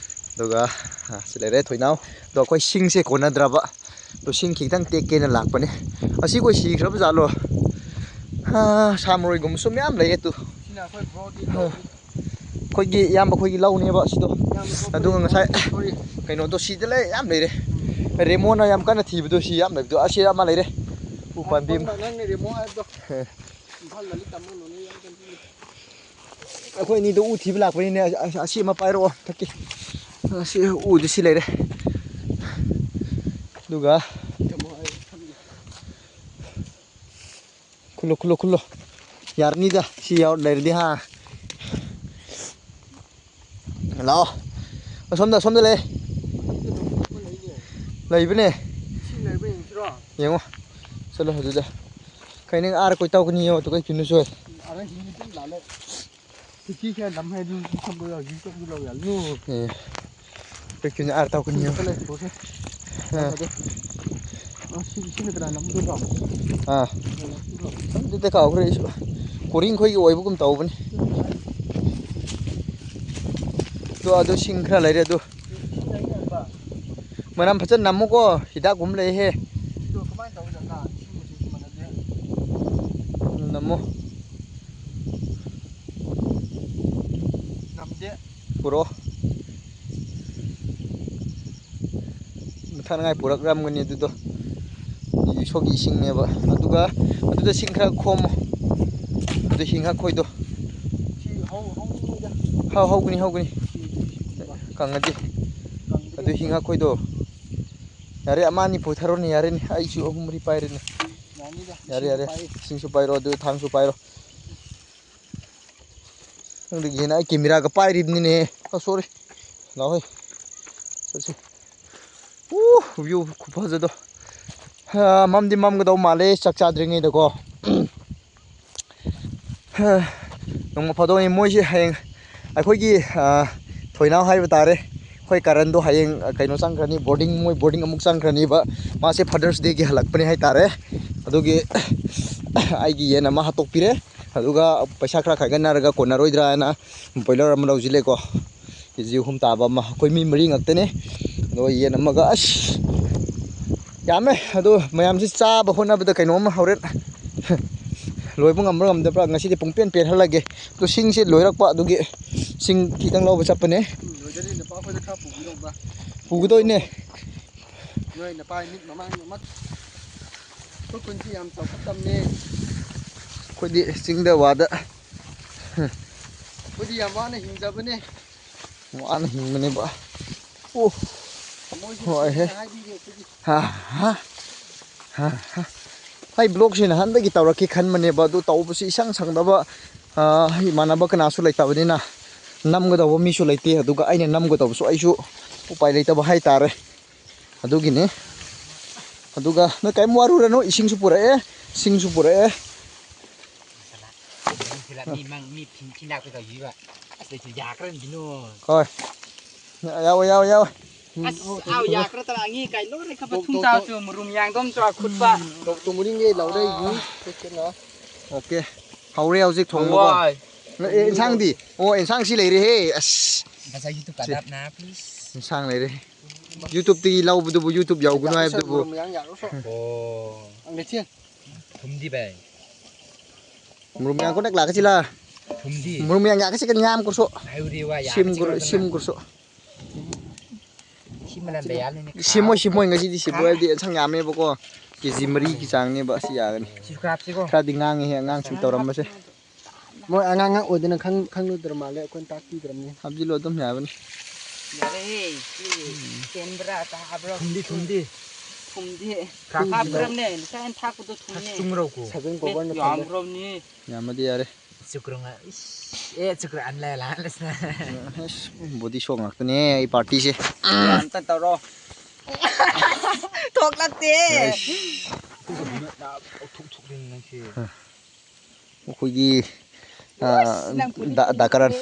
ꯑꯗꯨꯒ, ꯑ, ꯁꯤ ꯂꯩꯔꯦ ꯊꯣꯏꯅꯥꯎ꯫ ꯑꯗꯣ ꯑꯩꯈꯣꯏ ꯁꯤꯡꯁꯦ ꯀꯣꯟꯅꯗ꯭ꯔꯕ꯫ ꯑꯗꯣ ꯁꯤꯡ ꯈꯤꯇꯪ ꯇꯦꯛꯀꯦꯅ ꯂꯥꯛꯄꯅꯦ꯫ ꯑꯁꯤ ꯑꯩꯈꯣꯏ ꯁꯤꯈ꯭ꯔꯕ ꯖꯥꯠꯂꯣ? ꯑ, ꯁꯥ ꯃꯔꯣꯏꯒꯨꯝꯕꯁꯨ ꯃꯌꯥꯝ ꯂꯩꯌꯦ ꯇꯨ꯫ ꯁꯤꯅ ꯑꯩꯈꯣꯏ bro ꯗꯤ ꯑ꯫ ꯑꯩꯈꯣꯏꯒꯤ ꯏꯌꯥꯝꯕ ꯑꯩꯈꯣꯏꯒꯤ ꯂꯧꯅꯦꯕ ꯁꯤꯗꯣ꯫ ꯑꯗꯨꯒ ꯉꯁꯥꯏ ꯀꯩꯅꯣꯗꯣ ꯁꯤꯗ ꯂꯩ ꯌꯥꯝ ꯂꯩꯔꯦ꯫ ꯔꯦꯃꯣꯅ ꯌꯥꯝ ꯀꯟꯅ ꯊꯤꯕꯗꯣ ꯁꯤ ꯌꯥꯝ ꯂꯩꯕꯗꯣ ꯑꯁꯤ ꯑꯃ ꯂꯩꯔꯦ꯫ ꯎ ꯄꯥꯝꯕꯤ ꯑꯃ꯫ ꯅꯪꯅ ꯔꯦꯃꯣ ꯍꯥꯏꯕꯗꯣ꯫ ꯏꯝꯐꯥꯜ ꯂꯥꯏꯔꯤꯛ ꯇꯝꯕ ꯂꯣꯏꯅ ꯌꯥꯝ ꯀꯟꯅ ꯑꯩꯈꯣꯏ ꯑꯅꯤꯗꯣ ꯎ ꯊꯤꯕ ꯂꯥꯛꯄꯅꯤꯅꯦ꯫ ꯑꯁꯤ ꯑꯃ ꯄꯥꯏꯔꯛꯑꯣ ꯊꯛꯀꯤ꯫ ꯑꯁꯤ ꯎꯗꯤ ꯁꯤ ꯂꯩꯔꯦ꯫ ꯑꯗꯨꯒ ꯈꯨꯜꯂꯣ, ꯈꯨꯜꯂꯣ, ꯈꯨꯜꯂꯣ꯫ ꯌꯥꯔꯅꯤꯗ, ꯁꯤ ꯌꯥꯎ ꯂꯩꯔꯗꯤ ꯍꯥ꯫ ꯂꯥꯛꯑꯣ꯫ ꯑꯁꯣꯝꯗ, ꯑꯁꯣꯝꯗ ꯂꯩ꯫ ꯂꯩꯕꯅꯦ꯫ ꯁꯤ ꯂꯩꯕ꯭ꯔꯥ ꯌꯦꯡꯁꯤꯔꯣ? ꯌꯦꯡꯉꯣ꯫ ꯆꯠꯂꯣ ꯑꯗꯨꯗ꯫ ꯀꯩꯅꯣ ꯑꯥꯔ ꯀꯣꯏ ꯇꯧꯒꯅꯤ ꯌꯦꯡꯉꯣ, ꯑꯗꯨ ꯀꯩ ꯀꯤꯅꯣ ꯁꯣꯏ꯫ ꯑꯥꯔ ꯀꯣꯏ ꯇꯧꯒꯅꯤ ꯌꯦꯡꯉꯣ꯫ ꯀꯩꯅꯣ ꯑꯥꯔ ꯇꯧꯒꯅꯤ ꯌꯦꯡꯉꯣ꯫ ꯑꯥ꯫ ꯑꯥ꯫ ꯑꯗꯨꯗꯤ ꯀꯥꯎꯈ꯭ꯔꯦ ꯑꯩꯁꯨ꯫ ꯀꯣꯔꯤꯡꯈꯣꯏꯒꯤ ꯑꯣꯏꯕꯒꯨꯝ ꯇꯧꯕꯅꯤ꯫ ꯑꯗꯣ ꯑꯗꯨ ꯁꯤꯡ ꯈꯔ ꯂꯩꯔꯦ ꯑꯗꯨ꯫ ꯃꯅꯝ ꯐꯖꯅ ꯅꯝꯃꯨꯀꯣ, ꯍꯤꯗꯥꯛꯀꯨꯝꯕ ꯂꯩꯍꯦ꯫ ꯅꯝꯃꯣ꯫ ꯄꯨꯔꯛꯑꯣ꯫ ꯃꯊꯛꯅꯉꯥꯏ ꯄꯨꯔꯛꯂꯝꯒꯅꯤ ꯑꯗꯨꯗꯣ꯫ ꯏꯁꯣꯔꯒꯤ ꯏꯁꯤꯡꯅꯦꯕ꯫ ꯑꯗꯨꯒ ꯑꯗꯨꯗ ꯁꯤꯡ ꯈꯔ ꯈꯣꯝꯃꯣ꯫ ꯑꯗꯨ ꯍꯤꯡ ꯍꯥꯈꯣꯏꯗꯣ꯫ ꯍꯥꯎ, ꯍꯧꯒꯅꯤ, ꯍꯧꯒꯅꯤ꯫ ꯀꯪꯉꯗꯤ꯫ ꯑꯗꯨ ꯍꯤꯡ ꯍꯥꯈꯣꯏꯗꯣ꯫ ꯌꯥꯔꯦ, ꯑꯃ ꯑꯅꯤ ꯄꯨꯊꯔꯣꯅꯦ, ꯌꯥꯔꯦꯅꯦ꯫ ꯑꯩꯁꯨ ꯑꯍꯨꯝ ꯃꯔꯤ ꯄꯥꯏꯔꯦꯅꯦ꯫ ꯌꯥꯅꯤꯗ, ꯌꯥꯔꯦ, ꯌꯥꯔꯦ꯫ ꯏꯁꯤꯡꯁꯨ ꯄꯥꯏꯔꯣ, ꯑꯗꯨ ꯊꯥꯡꯁꯨ ꯄꯥꯏꯔꯣ꯫ ꯅꯪꯗꯒꯤ ꯍꯦꯟꯅ ꯑꯩ ꯀꯦꯃꯦꯔꯥꯒ ꯄꯥꯏꯔꯤꯕꯅꯤꯅꯦ꯫ ꯑ, ꯁꯣꯔꯤ꯫ ꯂꯥꯛꯑꯣꯍꯦ꯫ ꯆꯠꯁꯤ꯫ ꯎ, ꯚ꯭ꯌꯨ ꯈꯨꯐꯖꯗꯣ꯫ ꯍꯥ, ꯃꯝꯗꯤ ꯃꯝꯒꯗꯧ ꯃꯥꯜꯂꯦ ꯆꯥꯛ ꯆꯥꯗ꯭ꯔꯤꯉꯩꯗꯀꯣ꯫ ꯍꯥ, ꯅꯣꯡꯃ ꯐꯥꯗꯣꯛꯅꯤ ꯃꯣꯏꯁꯦ ꯍꯌꯦꯡ ꯑꯩꯈꯣꯏꯒꯤ, ꯑ, ꯊꯣꯏꯅꯥꯎ ꯍꯥꯏꯕ ꯇꯥꯔꯦ꯫ ꯑꯩꯈꯣꯏ ꯀꯔꯟꯗꯣ ꯍꯌꯦꯡ, ꯑ, ꯀꯩꯅꯣ ꯆꯪꯈ꯭ꯔꯅꯤ, ꯕꯣꯔꯗꯤꯡ, ꯃꯣꯏ ꯕꯣꯔꯗꯤꯡ ꯑꯃꯨꯛ ꯆꯪꯈ꯭ꯔꯅꯤꯕ꯫ ꯃꯥꯁꯦ Father's Dayꯒꯤ ꯍꯜꯂꯛꯄꯅꯦ ꯍꯥꯏ ꯇꯥꯔꯦ꯫ ꯑꯗꯨꯒꯤ ꯑꯩꯒꯤ ꯌꯦꯟ ꯑꯃ ꯍꯥꯠꯇꯣꯛꯄꯤꯔꯦ꯫ ꯑꯗꯨꯒ ꯄꯩꯁꯥ ꯈꯔ ꯈꯥꯏꯒꯠꯅꯔꯒ ꯀꯣꯟꯅꯔꯣꯏꯗ꯭ꯔꯥ ꯍꯥꯏꯅ ꯕꯣꯏꯂꯔ ꯑꯃ ꯂꯧꯁꯤꯜꯂꯦꯀꯣ꯫ ꯀꯦ ꯖꯤ ꯑꯍꯨꯝ ꯇꯥꯕ ꯑꯃ, ꯑꯩꯈꯣꯏ ꯃꯤ ꯃꯔꯤ ꯉꯥꯛꯇꯅꯦ꯫ ꯑꯗꯣ ꯌꯦꯟ ꯑꯃꯒ, ꯑꯁ, ꯌꯥꯝꯃꯦ꯫ ꯑꯗꯣ ꯃꯌꯥꯝꯁꯤ ꯆꯥꯕ ꯍꯣꯠꯅꯕꯗ ꯀꯩꯅꯣꯝꯃ ꯍꯣꯔꯦꯟ ꯂꯣꯏꯕ ꯉꯝꯕ꯭ꯔꯥ ꯉꯝꯗꯕ꯭ꯔꯥ꯫ ꯉꯁꯤꯗꯤ ꯄꯨꯡꯄꯦꯟ ꯄꯦꯟꯍꯜꯂꯒꯦ꯫ ꯑꯗꯣ ꯁꯤꯡꯁꯦ ꯂꯣꯏꯔꯛꯄ ꯑꯗꯨꯒꯤ ꯁꯤꯡ ꯈꯤꯇꯪ ꯂꯧꯕ ꯆꯠꯄꯅꯦ꯫ ꯎꯝ, ꯂꯣꯏꯖꯔꯤ꯫ ꯅꯨꯄꯥ ꯑꯩꯈꯣꯏꯗ ꯈꯔ ꯄꯨꯕꯤꯔꯣꯝꯕ꯫ ꯄꯨꯒꯗꯣꯏꯅꯦ꯫ ꯅꯣꯏ ꯅꯄꯥ ꯃꯤꯠ ꯃꯃꯥꯡ ꯑꯃ꯫ ꯑꯩꯈꯣꯏ ꯈꯨꯟꯁꯤ ꯌꯥꯝ ꯆꯥꯎꯈꯠꯇꯕꯅꯦ꯫ ꯑꯩꯈꯣꯏꯗꯤ ꯆꯤꯡꯗ ꯋꯥꯗ꯫ ꯑꯩꯈꯣꯏꯗꯤ ꯌꯥꯝ ꯋꯥꯅ ꯍꯤꯡꯖꯕꯅꯦ꯫ ꯋꯥꯅ ꯍꯤꯡꯕꯅꯦꯕ꯫ ꯑꯣ꯫ ꯃꯣꯏꯁꯨ ꯍꯣꯏ ꯍꯦ꯫ ꯍꯥꯏꯕꯤꯔꯦ ꯑꯩꯈꯣꯏꯗꯤ꯫ ꯍꯥ, ꯍꯥ꯫ ꯍꯥ, ꯍꯥ꯫ ꯑꯩ ꯕ꯭ꯂꯣꯛꯁꯦ ꯅꯍꯥꯟꯗꯒꯤ ꯇꯧꯔꯛꯀꯦ ꯈꯟꯕꯅꯦꯕ, ꯑꯗꯨ ꯇꯧꯕꯁꯤ ꯏꯁꯪ ꯁꯪꯗꯕ, ꯑ, ꯏꯃꯥꯟꯅꯕ ꯀꯅꯥꯁꯨ ꯂꯩꯇꯕꯅꯤꯅ ꯅꯝꯒꯗꯧꯕ ꯃꯤꯁꯨ ꯂꯩꯇꯦ, ꯑꯗꯨꯒ ꯑꯩꯅ ꯅꯝꯒꯗꯧꯕꯁꯨ ꯑꯩꯁꯨ ꯎꯄꯥꯏ ꯂꯩꯇꯕ ꯍꯥꯏꯇꯥꯔꯦ꯫ ꯑꯗꯨꯒꯤꯅꯤ꯫ ꯑꯗꯨꯒ ꯅꯣꯏ ꯀꯔꯤꯝ ꯋꯥꯔꯨꯔꯅꯨ, ꯏꯁꯤꯡꯁꯨ ꯄꯨꯔꯛꯑꯦ, ꯁꯤꯡꯁꯨ ꯄꯨꯔꯛꯑꯦ꯫ ꯃꯤ ꯃꯥꯡ-, ꯃꯤ ꯐꯤ-, ꯐꯤ ꯂꯥꯛꯄ ꯇꯧꯈꯤꯕ꯫ ꯑꯁ, ꯑꯩꯁꯨ ꯌꯥꯈ꯭ꯔꯅꯤꯅꯣ꯫ ꯍꯣꯏ꯫ ꯌꯥꯎꯋꯦ, ꯌꯥꯎꯋꯦ, ꯌꯥꯎꯋꯦ꯫ ꯑꯁ, ꯑꯥꯎ, ꯌꯥꯈ꯭ꯔ ꯇꯔꯥ, ꯉꯤ ꯀꯥꯏ ꯂꯣꯏꯔꯦ ꯈꯕ ꯇꯣꯛ, ꯊꯨꯝ ꯇꯣꯛ, ꯆꯥꯎ ꯇꯣꯛ꯫ ꯆꯨ, ꯃꯔꯨꯝ ꯌꯥꯡꯗꯣꯝ ꯆꯥꯎ ꯈꯨꯠꯄ꯫ ꯇꯣꯛ, ꯇꯣꯛ, ꯃꯔꯤꯡꯒꯦ ꯂꯥꯎꯔꯦ, ꯑꯥ꯫ ꯌꯨ, ꯄꯦꯛꯀꯦꯠꯅ꯫ ꯑꯣꯀꯦ꯫ ꯍꯧꯔꯦ ꯍꯧꯖꯤꯛ ꯊꯣꯡꯕꯀꯣ꯫ ꯍꯋꯥꯏ꯫ ꯑꯦ, ꯏꯟꯁꯥꯡꯗꯤ? ꯑꯣ, ꯏꯟꯁꯥꯡꯁꯤ ꯂꯩꯔꯦꯍꯦ, ꯑꯁ꯫ ꯉꯁꯥꯏ YouTube ꯁꯤ꯫ ꯀꯥꯗꯥꯞꯅ, please꯫ ꯏꯟꯁꯥꯡ ꯂꯩꯔꯦ꯫ YouTube-ꯇꯒꯤ ꯂꯧꯕꯗꯨꯕꯨ YouTube ꯌꯥꯎꯒꯅꯨ ꯍꯥꯏꯕꯗꯨꯕꯨ꯫ ꯃꯔꯨꯝ ꯌꯥꯡ ꯌꯥꯔꯨꯁꯣ꯫ ꯑꯣ꯫ ꯑꯪ ꯂꯩꯆꯦ꯫ ꯊꯨꯝꯗꯤ ꯚꯥꯏ꯫ ꯃꯔꯨꯝ ꯌꯥꯡ ꯀꯣꯟꯅ ꯂꯥꯛꯀꯁꯤꯂ꯫ ꯊꯨꯝꯗꯤ꯫ ꯃꯔꯨꯝ ꯌꯥꯡ ꯌꯥꯛꯀꯁꯤ ꯀꯟ ꯌꯥꯝ ꯀꯨꯔꯁꯣ꯫ ꯍꯥꯏꯕꯗꯤ ꯋꯥ ꯌꯥꯝ ꯁꯤꯝ ꯀꯨꯔ-, ꯆꯤꯛꯂꯗꯅ꯫ ꯁꯤꯝ ꯀꯨꯔꯁꯣ꯫ ꯁꯤꯃꯅ ꯕꯦꯌꯥꯅꯤꯅꯦ꯫ ꯁꯤꯃꯣꯏ, ꯁꯤꯃꯣꯏ ꯉꯁꯤꯗꯤ ꯁꯤꯕꯣꯏ ꯍꯥꯏꯕꯗꯤ ꯑꯦꯟꯁꯥꯡ ꯌꯥꯝꯃꯦꯕꯀꯣ꯫ ꯀꯦ ꯖꯤ ꯃꯔꯤꯒꯤ ꯆꯥꯡꯅꯦꯕ ꯑꯁꯤ ꯌꯥꯒꯅꯤ꯫ ꯁꯤꯁꯨ ꯈꯔ ꯍꯥꯞꯁꯤꯀꯣ꯫ ꯈꯔꯗꯤ ꯉꯥꯡꯉꯦꯍꯦ ꯑꯉꯥꯡꯁꯤꯡ ꯇꯧꯔꯝꯕꯁꯦ꯫ ꯃꯣꯏ ꯑꯉꯥꯡ ꯑꯣꯏꯗꯅ ꯈꯪ-, ꯈꯪꯂꯨꯗ꯭ꯔ ꯃꯥꯜꯂꯦ, ꯑꯩꯈꯣꯏꯅ ꯇꯥꯛꯄꯤꯗ꯭ꯔꯕꯅꯤ꯫ ꯍꯥꯞꯆꯤꯜꯂꯣ ꯑꯗꯨꯝ ꯌꯥꯕꯅꯤ꯫ ꯌꯥꯔꯦꯍꯦ, ꯁꯤ ꯀꯦꯟꯕ꯭ꯔꯥ ꯇꯥꯕ꯭ꯔꯣ? ꯊꯨꯝꯗꯤ, ꯊꯨꯝꯗꯤ꯫ ꯊꯨꯝꯗꯤ꯫ ꯈꯔ ꯍꯥꯞꯄ꯭ꯔꯕꯅꯦ, ꯉꯁꯥꯏ ꯑꯩꯅ ꯊꯥꯛꯄꯗꯣ ꯊꯨꯝꯅꯦ꯫ ꯆꯨꯝꯕ꯭ꯔꯣꯀꯣ? ꯁꯒꯦꯟ ꯀꯣꯕꯔꯅ ꯊꯝꯃꯦ꯫ ꯌꯥꯝꯈ꯭ꯔꯕꯅꯤ꯫ ꯌꯥꯝꯃꯗꯤ ꯌꯥꯔꯦ꯫ ꯆꯨꯀ꯭ꯔꯨꯡ, ꯏꯁ, ꯑꯦ, ꯆꯨꯀ꯭ꯔꯨ ꯑꯟꯂꯦ ꯂꯥꯜꯂꯦꯁꯅ꯫ ꯑꯁ, body show ꯉꯥꯛꯇꯅꯦ ꯑꯩ party-ꯁꯦ꯫ ꯑꯝꯇ ꯇꯧꯔꯣ꯫ ꯊꯣꯛꯂꯛꯇꯦ꯫ ꯑꯩꯁ꯫ ꯊꯣꯛ, ꯊꯣꯛ, ꯅꯪꯁꯦ꯫ ꯑꯩꯈꯣꯏꯒꯤ, ꯑ, ꯑꯁ, ꯅꯪ ꯐꯨꯔꯤꯠ ꯗꯥ-, ꯗꯥ ꯀꯔꯟ꯫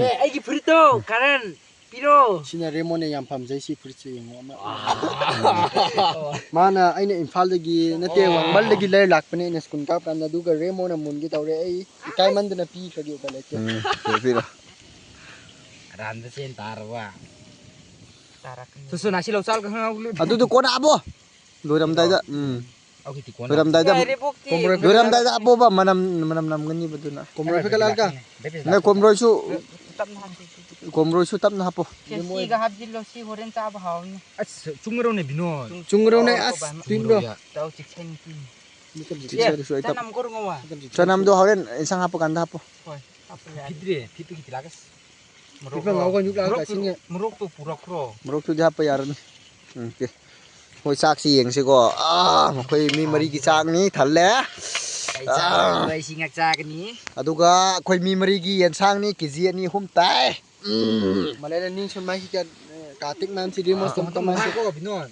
ꯑꯦ, ꯑꯩꯒꯤ ꯐꯨꯔꯤꯠꯇꯣ, ꯀꯔꯟ, ꯄꯤꯔꯣ꯫ ꯁꯤꯅ ꯔꯦꯃꯣꯅ ꯌꯥꯝ ꯄꯥꯝꯖꯩ, ꯁꯤ ꯐꯨꯔꯤꯠꯁꯦ ꯌꯦꯡꯉꯣ ꯑꯃ꯫ ꯃꯥꯅ, ꯑꯩꯅ ꯏꯝꯐꯥꯜꯗꯒꯤ, ꯅꯠꯇꯦ, ꯋꯥꯡꯃꯜꯗꯒꯤ ꯂꯩꯔ ꯂꯥꯛꯄꯅꯦ ꯑꯩꯅ ꯁ꯭ꯀꯨꯜ ꯀꯥꯞ ꯀꯥꯟꯗ, ꯑꯗꯨꯒ ꯔꯦꯃꯣꯅ ꯃꯨꯟꯒꯦ ꯇꯧꯔꯦ, ꯑꯩ ꯏꯀꯥꯏꯃꯟꯗꯅ ꯄꯤꯈ꯭ꯔꯒꯦ, ꯎꯄꯥꯏ ꯂꯩꯇꯦ꯫ ꯎꯝ, ꯄꯤꯔꯣ, ꯄꯤꯔꯣ꯫ ꯑꯔꯥꯟꯕ ꯆꯦꯟ ꯇꯥꯔꯕ? ꯁꯨ, ꯁꯨ, ꯅꯥꯁꯤ ꯂꯧ ꯆꯥꯜ ꯀ ꯍꯪ ꯍꯧ ꯂꯨ꯫ ꯑꯗꯨꯗꯣ ꯀꯣꯟꯅ ꯑꯕꯣ꯫ ꯂꯣꯏꯔꯝꯗꯥꯏꯗ, ꯎꯝ꯫ ꯂꯣꯏꯔꯝꯗꯥꯏꯗ, ꯂꯣꯏꯔꯝꯗꯥꯏꯗ ꯍꯥꯞꯄꯣꯕ, ꯃꯅꯝ, ꯃꯅꯝ ꯅꯝꯒꯅꯤꯕ ꯑꯗꯨꯅ꯫ ꯀꯣꯝꯔꯣꯏ ꯐꯦꯀꯠꯂꯛꯑꯒ꯫ ꯅ ꯀꯣꯝꯔꯣꯏꯁꯨ, ꯇꯞꯅ ꯍꯥꯞꯁꯤ꯫ ꯀꯣꯝꯔꯣꯏꯁꯨ ꯇꯞꯅ ꯍꯥꯞꯄꯣ꯫ ꯈꯦꯆꯤꯒ ꯍꯥꯞꯆꯤꯜꯂꯣ, ꯁꯤ ꯍꯣꯔꯦꯟ ꯆꯥꯕ ꯍꯥꯎꯅꯤ꯫ ꯑꯁ, ꯆꯨꯝꯒꯔꯧꯅꯦ ꯕꯤꯅꯣ꯫ ꯆꯨꯝꯒꯔꯧꯅꯦ, ꯑꯁ, ꯇꯨꯏꯕ꯭ꯔꯣ? ꯆꯥꯎ, ꯆꯦꯛꯁꯤꯟ꯫ ꯆꯤꯛꯁꯟꯁꯨ ꯑꯩ ꯇꯞ-, ꯆꯅꯝ ꯀꯣꯔꯉꯧꯋꯥ꯫ ꯆꯅꯝꯗꯣ ꯍꯣꯔꯦꯟ ꯏꯟꯁꯥꯡ ꯍꯥꯞꯄ ꯀꯥꯟꯗ ꯍꯥꯞꯄꯣ꯫ ꯍꯣꯏ, ꯍꯥꯞꯄ ꯌꯥꯔꯦ꯫ ꯐꯤꯠꯇ꯭ꯔꯤ, ꯐꯤꯠꯇꯤ ꯈꯤꯇꯤ ꯂꯥꯛꯀꯁ꯫ ꯐꯤꯠꯄ ꯉꯥꯎꯒ ꯌꯨꯛ ꯂꯥꯛꯑꯒ ꯃꯣꯔꯣꯛꯇꯨ, ꯀꯥꯁꯤꯟꯒꯦ꯫ ꯃꯣꯔꯣꯛꯇꯨ ꯄꯨꯔꯛꯈ꯭ꯔꯣ꯫ ꯃꯣꯔꯣꯛꯇꯨꯗꯤ ꯍꯥꯞꯄ ꯌꯥꯔꯅꯤ꯫ ꯎꯝ, ꯑꯣꯀꯦ꯫ ꯍꯣꯏ, ꯆꯥꯛꯁꯤ ꯌꯦꯡꯁꯤꯀꯣ꯫ ꯑꯥ, ꯃꯈꯣꯏ ꯃꯤ ꯃꯔꯤꯒꯤ ꯆꯥꯛꯅꯤ, ꯊꯜꯂꯦ꯫ ꯑꯩ ꯆꯥꯛ ꯑꯥ꯫ ꯑꯩ ꯁꯤ ꯉꯥꯛ ꯆꯥꯒꯅꯤ꯫ ꯑꯗꯨꯒ ꯑꯩꯈꯣꯏ ꯃꯤ ꯃꯔꯤꯒꯤ ꯌꯦꯟꯁꯥꯡꯅꯤ, ꯀꯦ ꯖꯤ ꯑꯅꯤ ꯑꯍꯨꯝ ꯇꯥꯏ꯫ ꯎꯝ꯫ ꯃꯂꯩꯅ ꯅꯤꯡ ꯁꯨꯝ ꯃꯥꯏ ꯍꯤꯒꯠ, ꯑꯦ, ꯀꯥꯇꯤꯛ ꯃꯥꯟ ꯁꯤꯗꯤ ꯃꯣꯏ ꯇꯣꯝ ꯇꯣꯝ ꯃꯥꯏ꯫ ꯉꯥꯏꯈꯣ, ꯕꯤꯅꯣꯟ꯫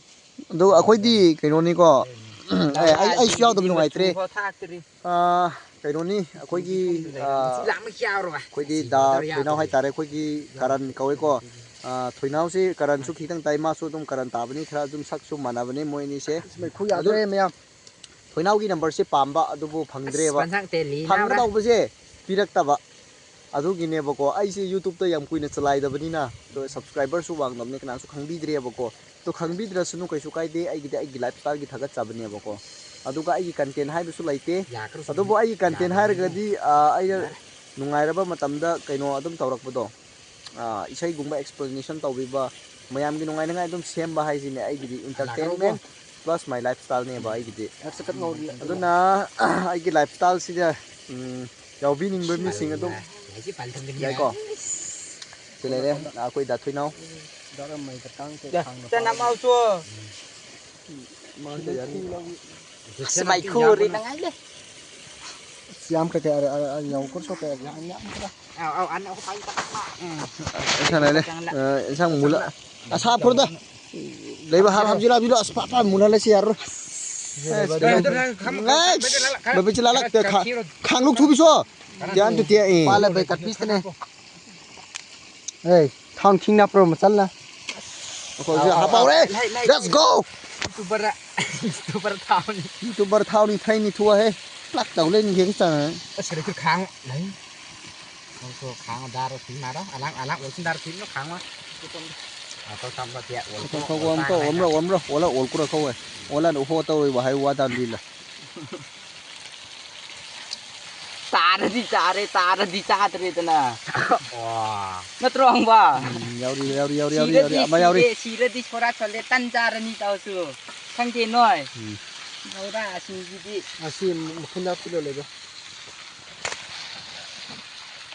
ꯑꯗꯣ ꯑꯩꯈꯣꯏꯗꯤ ꯀꯩꯅꯣꯅꯤꯀꯣ꯫ ꯑꯦ, ꯑꯩ, ꯑꯩꯁꯨ ꯌꯥꯎꯗꯕ ꯅꯨꯡꯉꯥꯏꯇ꯭ꯔꯦ꯫ ꯊꯨꯝꯐꯥꯎ ꯊꯥꯛꯇ꯭ꯔꯤ꯫ ꯑꯥ, ꯀꯩꯅꯣꯅꯤ, ꯑꯩꯈꯣꯏꯒꯤ, ꯑꯥ, ꯃꯆꯤꯟꯖꯥꯛ ꯑꯃ ꯌꯥꯎꯔꯕ꯫ ꯑꯩꯈꯣꯏꯗꯤ ꯗꯥ ꯊꯣꯏꯅꯥꯎ ꯍꯥꯏꯇꯥꯔꯦ, ꯑꯩꯈꯣꯏꯒꯤ ꯀꯔꯟ ꯀꯧꯋꯦꯀꯣ꯫ ꯑꯥ, ꯊꯣꯏꯅꯥꯎꯁꯤ ꯀꯔꯟꯁꯨ ꯈꯤꯇꯪ ꯇꯥꯏ, ꯃꯥꯁꯨ ꯑꯗꯨꯝ ꯀꯔꯟ ꯇꯥꯕꯅꯤ, ꯈꯔ ꯑꯗꯨꯝ ꯁꯛꯁꯨ ꯃꯥꯟꯅꯕꯅꯤ ꯃꯣꯏ ꯑꯅꯤꯁꯦ꯫ ꯑꯁ, ꯃꯩꯈꯨ ꯑꯗꯨ ꯌꯥꯗ꯭ꯔꯦ ꯃꯌꯥꯝ꯫ ꯊꯣꯏꯅꯥꯎꯒꯤ ꯅꯝꯕꯔꯁꯦ ꯄꯥꯝꯕ, ꯑꯗꯨꯕꯨ ꯑꯁ, ꯐꯪꯗ꯭ꯔꯦꯕ꯫ ꯃꯟꯁꯥꯡ ꯇꯦꯜꯂꯤ ꯅꯥꯎꯔꯦ꯫ ꯐꯪꯒꯗꯧꯕꯁꯦ ꯄꯤꯔꯛꯇꯕ꯫ ꯑꯗꯨꯒꯤꯅꯦꯕꯀꯣ, ꯑꯩꯁꯦ YouTube-ꯇ ꯌꯥꯝ ꯀꯨꯏꯅ ꯆꯂꯥꯏꯗꯕꯅꯤꯅ, ꯑꯗꯣ subscriber-ꯁꯨ ꯋꯥꯡꯗꯕꯅꯤ, ꯀꯅꯥꯁꯨ ꯈꯪꯕꯤꯗ꯭ꯔꯦꯕꯀꯣ꯫ ꯑꯗꯣ ꯈꯪꯕꯤꯗ꯭ꯔꯁꯅꯨ, ꯀꯩꯁꯨ ꯀꯥꯏꯗꯦ, ꯑꯩꯒꯤꯗꯤ ꯑꯩꯒꯤ lifestyle-ꯒꯤ ꯊꯥꯒꯠꯆꯕꯅꯦꯕꯀꯣ꯫ ꯑꯗꯨꯒ ꯑꯩꯒꯤ content ꯍꯥꯏꯕꯁꯨ ꯂꯩꯇꯦ꯫ ꯌꯥꯈ꯭ꯔꯣ ꯑꯗꯨꯕꯨ ꯑꯩꯒꯤ content ꯌꯥꯈ꯭ꯔꯣ ꯍꯥꯏꯔꯒꯗꯤ, ꯑꯥ, ꯑꯩꯅ ꯌꯥꯔꯦ꯫ ꯅꯨꯡꯉꯥꯏꯔꯕ ꯃꯇꯝꯗ ꯀꯩꯅꯣ ꯑꯗꯨꯝ ꯇꯧꯔꯛꯄꯗꯣ, ꯑꯥ, ꯏꯁꯩꯒꯨꯝꯕ explanation ꯇꯧꯕꯤꯕ, ꯃꯌꯥꯝꯒꯤ ꯅꯨꯡꯉꯥꯏꯅꯤꯡꯉꯥꯏ ꯑꯗꯨꯝ ꯁꯦꯝꯕ ꯍꯥꯏꯁꯤꯅꯦ ꯑꯩꯒꯤꯗꯤ꯫ ꯂꯥꯛꯈ꯭ꯔꯣꯀꯣ꯫ Entertainment plus my lifestyle-ꯅꯦꯕ ꯑꯩꯒꯤꯗꯤ꯫ ꯑꯁ, ꯁꯠ ꯉꯧꯔꯤ꯫ ꯑꯗꯨꯅ ꯑꯩꯒꯤ lifestyle-ꯁꯤꯗ, ꯎꯝ, ꯌꯥꯎꯕꯤꯅꯤꯡꯕ ꯃꯤꯁꯤꯡ ꯑꯗꯨꯝ ꯌꯥꯏꯀꯣ꯫ ꯁꯤ ꯂꯩꯔꯦ, ꯑꯩꯈꯣꯏ ꯗꯥ ꯊꯣꯏꯅꯥꯎ꯫ ꯆꯅꯝ ꯑꯃꯁꯨ꯫ ꯁꯤ ꯃꯩꯈꯨ ꯎꯔꯤ ꯅꯉꯥꯏ ꯂꯩ꯫ ꯁꯤ ꯌꯥꯝ ꯀꯩ ꯀꯩ ꯑꯔ-, ꯑꯔ-, ꯑꯔ-, ꯌꯥꯎ ꯀꯨꯔꯁꯨ ꯀꯩ ꯌꯥꯝ ꯌꯥꯝ ꯈꯔ꯫ ꯑꯧ, ꯑꯧ, ꯑꯅ ꯑꯩꯈꯣꯏ ꯄꯥꯏ ꯇꯥꯛꯄ꯫ ꯎꯝ꯫ ꯏꯟꯁꯥꯡ ꯂꯩꯔꯦ꯫ ꯑ, ꯏꯟꯁꯥꯡ ꯃꯨꯜꯂ-, ꯑꯁꯥ ꯐꯨꯔꯗ꯫ ꯂꯩꯕ ꯍꯥꯞ-, ꯍꯥꯞꯆꯤꯜꯂꯣ, ꯍꯥꯞꯆꯤꯜꯂꯣ꯫ ꯑꯁ, ꯄꯥ, ꯄꯥ ꯃꯨꯜꯍꯜꯂꯁꯤ ꯌꯥꯔꯔꯣꯏ꯫ ꯕꯦꯕꯦ ꯆꯤꯜꯂꯥꯂꯛꯇꯦ, ꯈꯥ-, ꯈꯥꯡ ꯂꯨꯛ ꯊꯨꯕꯤꯁꯣ꯫ ꯒ꯭ꯌꯥꯟ ꯇꯨ ꯇꯦꯛ, ꯑꯦ꯫ ꯄꯥꯜꯂꯦ, ꯕꯦ, ꯀꯠꯄꯤꯁꯤꯅꯦ꯫ ꯑꯦ, ꯊꯥꯡ ꯈꯤꯡꯅ ꯄ꯭ꯔꯣ ꯃꯆꯜꯂ꯫ ꯑꯩꯈꯣꯏꯁꯨ ꯑꯧ, ꯑꯧ, ꯍꯥꯞꯄꯧꯔꯦ꯫ ꯑꯧ, ꯂꯩ, ꯂꯩ, Let's ꯂꯩ꯫ Go! YouTuber, YouTuber ꯊꯥꯎꯅꯤ꯫ YouTuber ꯊꯥꯎꯅꯤ, ꯊꯩꯅꯤ, ꯊꯨꯋꯥꯍꯦ꯫ ꯄ꯭ꯂꯥꯛ ꯇꯧ ꯂꯩꯅꯤ, ꯌꯦꯡ ꯆꯪꯉꯦ꯫ ꯑꯁ, ꯂꯩꯈꯠ ꯈꯥꯡ ꯂꯩ꯫ ꯅꯪꯁꯨ ꯈꯥꯡ ꯗꯥꯔꯣ ꯊꯤꯟ ꯅꯥꯔꯣ꯫ ꯑꯂꯥꯡ, ꯑꯂꯥꯡ ꯑꯣꯏꯁꯤꯟ ꯗꯥꯔꯣ ꯊꯤꯟ ꯈꯥꯡ ꯃꯥ꯫ ꯈꯣ, ꯈꯣ, ꯈꯣ, ꯑꯣꯝ ꯈꯣ, ꯑꯣꯝꯔꯣ, ꯑꯣꯝꯔꯣ, ꯑꯣꯂ ꯑꯣꯜꯀꯨꯔ ꯈꯣ, ꯑꯣꯂ ꯎꯍꯣ ꯇꯧ ꯋꯥꯍꯩ ꯋꯥ ꯇꯥꯟꯗꯤꯂ꯫ ꯇꯥꯔꯗꯤ ꯆꯥꯔꯦ, ꯇꯥꯔꯗꯤ ꯆꯥꯗ꯭ꯔꯦꯗꯅ꯫ ꯋꯥ꯫ ꯅꯠꯇ꯭ꯔꯣ, ꯍꯪꯕ? ꯎꯝ, ꯌꯥꯎꯔꯤ, ꯌꯥꯎꯔꯤ, ꯌꯥꯎꯔꯤ, ꯌꯥꯎꯔꯤ, ꯁꯤꯔꯗꯤ ꯌꯥꯎꯔꯤ, ꯑꯃ ꯌꯥꯎꯔꯤ꯫ ꯁꯤꯔꯦ, ꯁꯤꯔꯗꯤ ꯁꯣꯔꯥ ꯆꯠꯂꯦ, ꯇꯟ ꯆꯥꯔꯅꯤ ꯇꯧꯁꯨ꯫ ꯈꯪꯗꯦ ꯅꯣꯏ꯫ ꯎꯝ꯫ ꯂꯧꯔꯥꯁꯤꯡꯁꯤꯗꯤ꯫ ꯑꯁꯤ ꯃꯈꯨꯟꯗ ꯍꯥꯞꯆꯤꯜꯂꯣ ꯂꯩꯕ꯫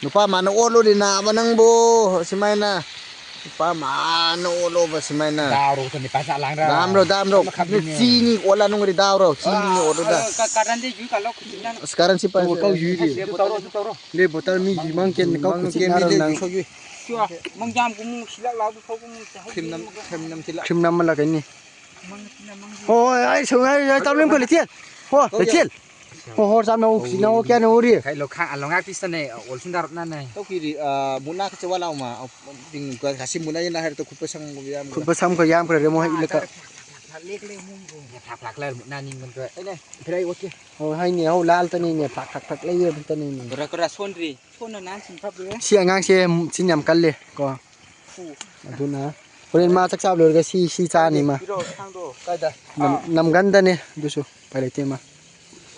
ꯅꯨꯄꯥ ꯃꯥꯅ ꯑꯣꯠꯂꯨꯔꯤ ꯅꯥꯕ ꯅꯪꯕꯨ, ꯁꯨꯃꯥꯏꯅ꯫ ꯅꯨꯄꯥ ꯃꯥꯅ ꯑꯣꯠꯂꯣꯕ ꯁꯨꯃꯥꯏꯅ꯫ ꯗꯥꯎꯔꯣ, ꯈꯨꯟꯗꯤ ꯄꯥꯁꯥ ꯂꯥꯡꯔ꯫ ꯗꯥꯝꯔꯣ, ꯗꯥꯝꯔꯣ꯫ ꯑꯃꯈꯛꯇꯅꯦ꯫ ꯆꯤꯅꯤ ꯑꯣꯠꯂ ꯅꯨꯡꯔꯤ ꯗꯥꯎꯔꯣ, ꯆꯤꯅꯤꯅꯤ ꯑꯣꯠꯂꯨꯗ꯫ ꯑ, ꯀ-, ꯀꯔꯟꯗꯤ ꯌꯨ ꯀꯥꯂꯣ, ꯈꯨꯠꯁꯤꯅ꯫ ꯑꯁ, ꯀꯔꯟꯁꯤ ꯄꯥꯏ꯫ ꯇꯧ, ꯀꯧ ꯌꯨꯔꯤ꯫ ꯑꯗꯨ ꯇꯧꯔꯣ, ꯑꯗꯨ ꯇꯧꯔꯣ꯫ ꯂꯦ, ꯕꯣꯇꯜ ꯃꯤ ꯌꯨ ꯃꯥꯡ ꯀꯦꯟ ꯀꯧ ꯃꯥꯡ ꯈꯨꯠꯁꯤꯅ ꯀꯦꯟ ꯔꯣ ꯃꯤꯗꯤ ꯅꯪ꯫ ꯌꯨ ꯁꯣꯏ ꯌꯨ꯫ ꯁꯤꯌꯣ, ꯃꯪꯖꯥꯝ ꯀꯨꯝꯃꯨ, ꯁꯤꯂꯥꯛ ꯂꯥꯎꯗꯨ ꯊꯧ ꯀꯨꯝꯃꯨ, ꯆꯍꯩ ꯀ꯭ꯔꯤꯝ ꯅꯝ-, ꯀꯨꯝꯃꯨ꯫ ꯀ꯭ꯔꯤꯝ ꯅꯝꯊꯤꯜꯂ꯫ ꯀ꯭ꯔꯤꯝ ꯅꯝꯃꯜꯂꯛꯀꯅꯤ꯫ ꯍꯣꯏ, ꯑꯩ ꯁꯨꯝ, ꯑꯩ, ꯑꯩ ꯇꯧꯅꯤꯡ ꯀꯣ ꯂꯩꯊꯦꯜ꯫ ꯍꯣ, ꯂꯩꯊꯦꯜ꯫ ꯍꯣ, ꯍꯣ, ꯆꯥꯝꯅ ꯍꯧ, ꯁꯤꯅ ꯍꯧ, ꯀꯌꯥꯅ ꯍꯧꯔꯤ? ꯈꯥꯏ ꯂꯣ ꯈꯥ, ꯑꯂꯣ ꯉꯥꯛꯇꯤ ꯁꯅꯦ, ꯑꯣꯜ ꯁꯨꯟꯗꯥꯔ ꯅꯥꯅꯦ꯫ ꯇꯧꯀꯤꯔꯤ, ꯑ, ꯃꯨꯅꯥ ꯀꯆꯦ ꯋꯥ ꯂꯥꯎ ꯃꯥ, ꯑ, ꯕꯤꯡ ꯀ, ꯀꯁꯤ ꯃꯨꯅꯥ ꯌꯦꯅ ꯍꯥꯏꯔ ꯇ ꯈꯨꯠꯄ ꯁꯪ ꯌꯥꯝ ꯈꯨꯠꯄ ꯁꯝ ꯈꯣꯏ ꯌꯥꯝꯈ꯭ꯔꯦ ꯔꯦꯃꯣ ꯍꯩ ꯏꯂꯀ꯫ ꯐ꯭ꯂꯥꯛ ꯂꯦꯛ ꯂꯦ ꯃꯨ ꯃꯨ꯫ ꯐ꯭ꯂꯥꯛ ꯐ꯭ꯂꯥꯛ ꯂꯦ ꯃꯨꯅꯥ ꯅꯤꯡ ꯃꯟ ꯇ꯫ ꯑꯩꯅꯦ, ꯐꯤꯔꯥꯏ ꯑꯣꯀꯦ꯫ ꯍꯣ, ꯍꯩꯅꯦ, ꯍꯧ ꯂꯥꯜ ꯇꯅꯤꯅꯦ, ꯐ꯭ꯂꯥꯛ ꯐ꯭ꯂꯥꯛ ꯐ꯭ꯂꯥꯛ ꯂꯩ ꯌꯦ ꯇꯅꯤꯅꯦ꯫ ꯀꯔ ꯀꯔ ꯁꯣꯟꯗ꯭ꯔꯤ꯫ ꯁꯤ ꯑꯉꯥꯡꯁꯦ ꯆꯤꯟ ꯌꯥꯝ ꯀꯜꯂꯦ ꯀꯣ꯫ ꯑꯗꯨꯅ ꯍꯣꯔꯦꯟ ꯃꯥ ꯆꯥꯛ ꯆꯥꯕ ꯂꯣꯏꯔꯒ ꯁꯤ, ꯁꯤ ꯆꯥꯅꯤ ꯃꯥ꯫ ꯅꯝ-, ꯅꯝꯒꯟꯗꯅꯦ ꯑꯗꯨꯁꯨ ꯎꯄꯥꯏ ꯂꯩꯇꯦ ꯃꯥ꯫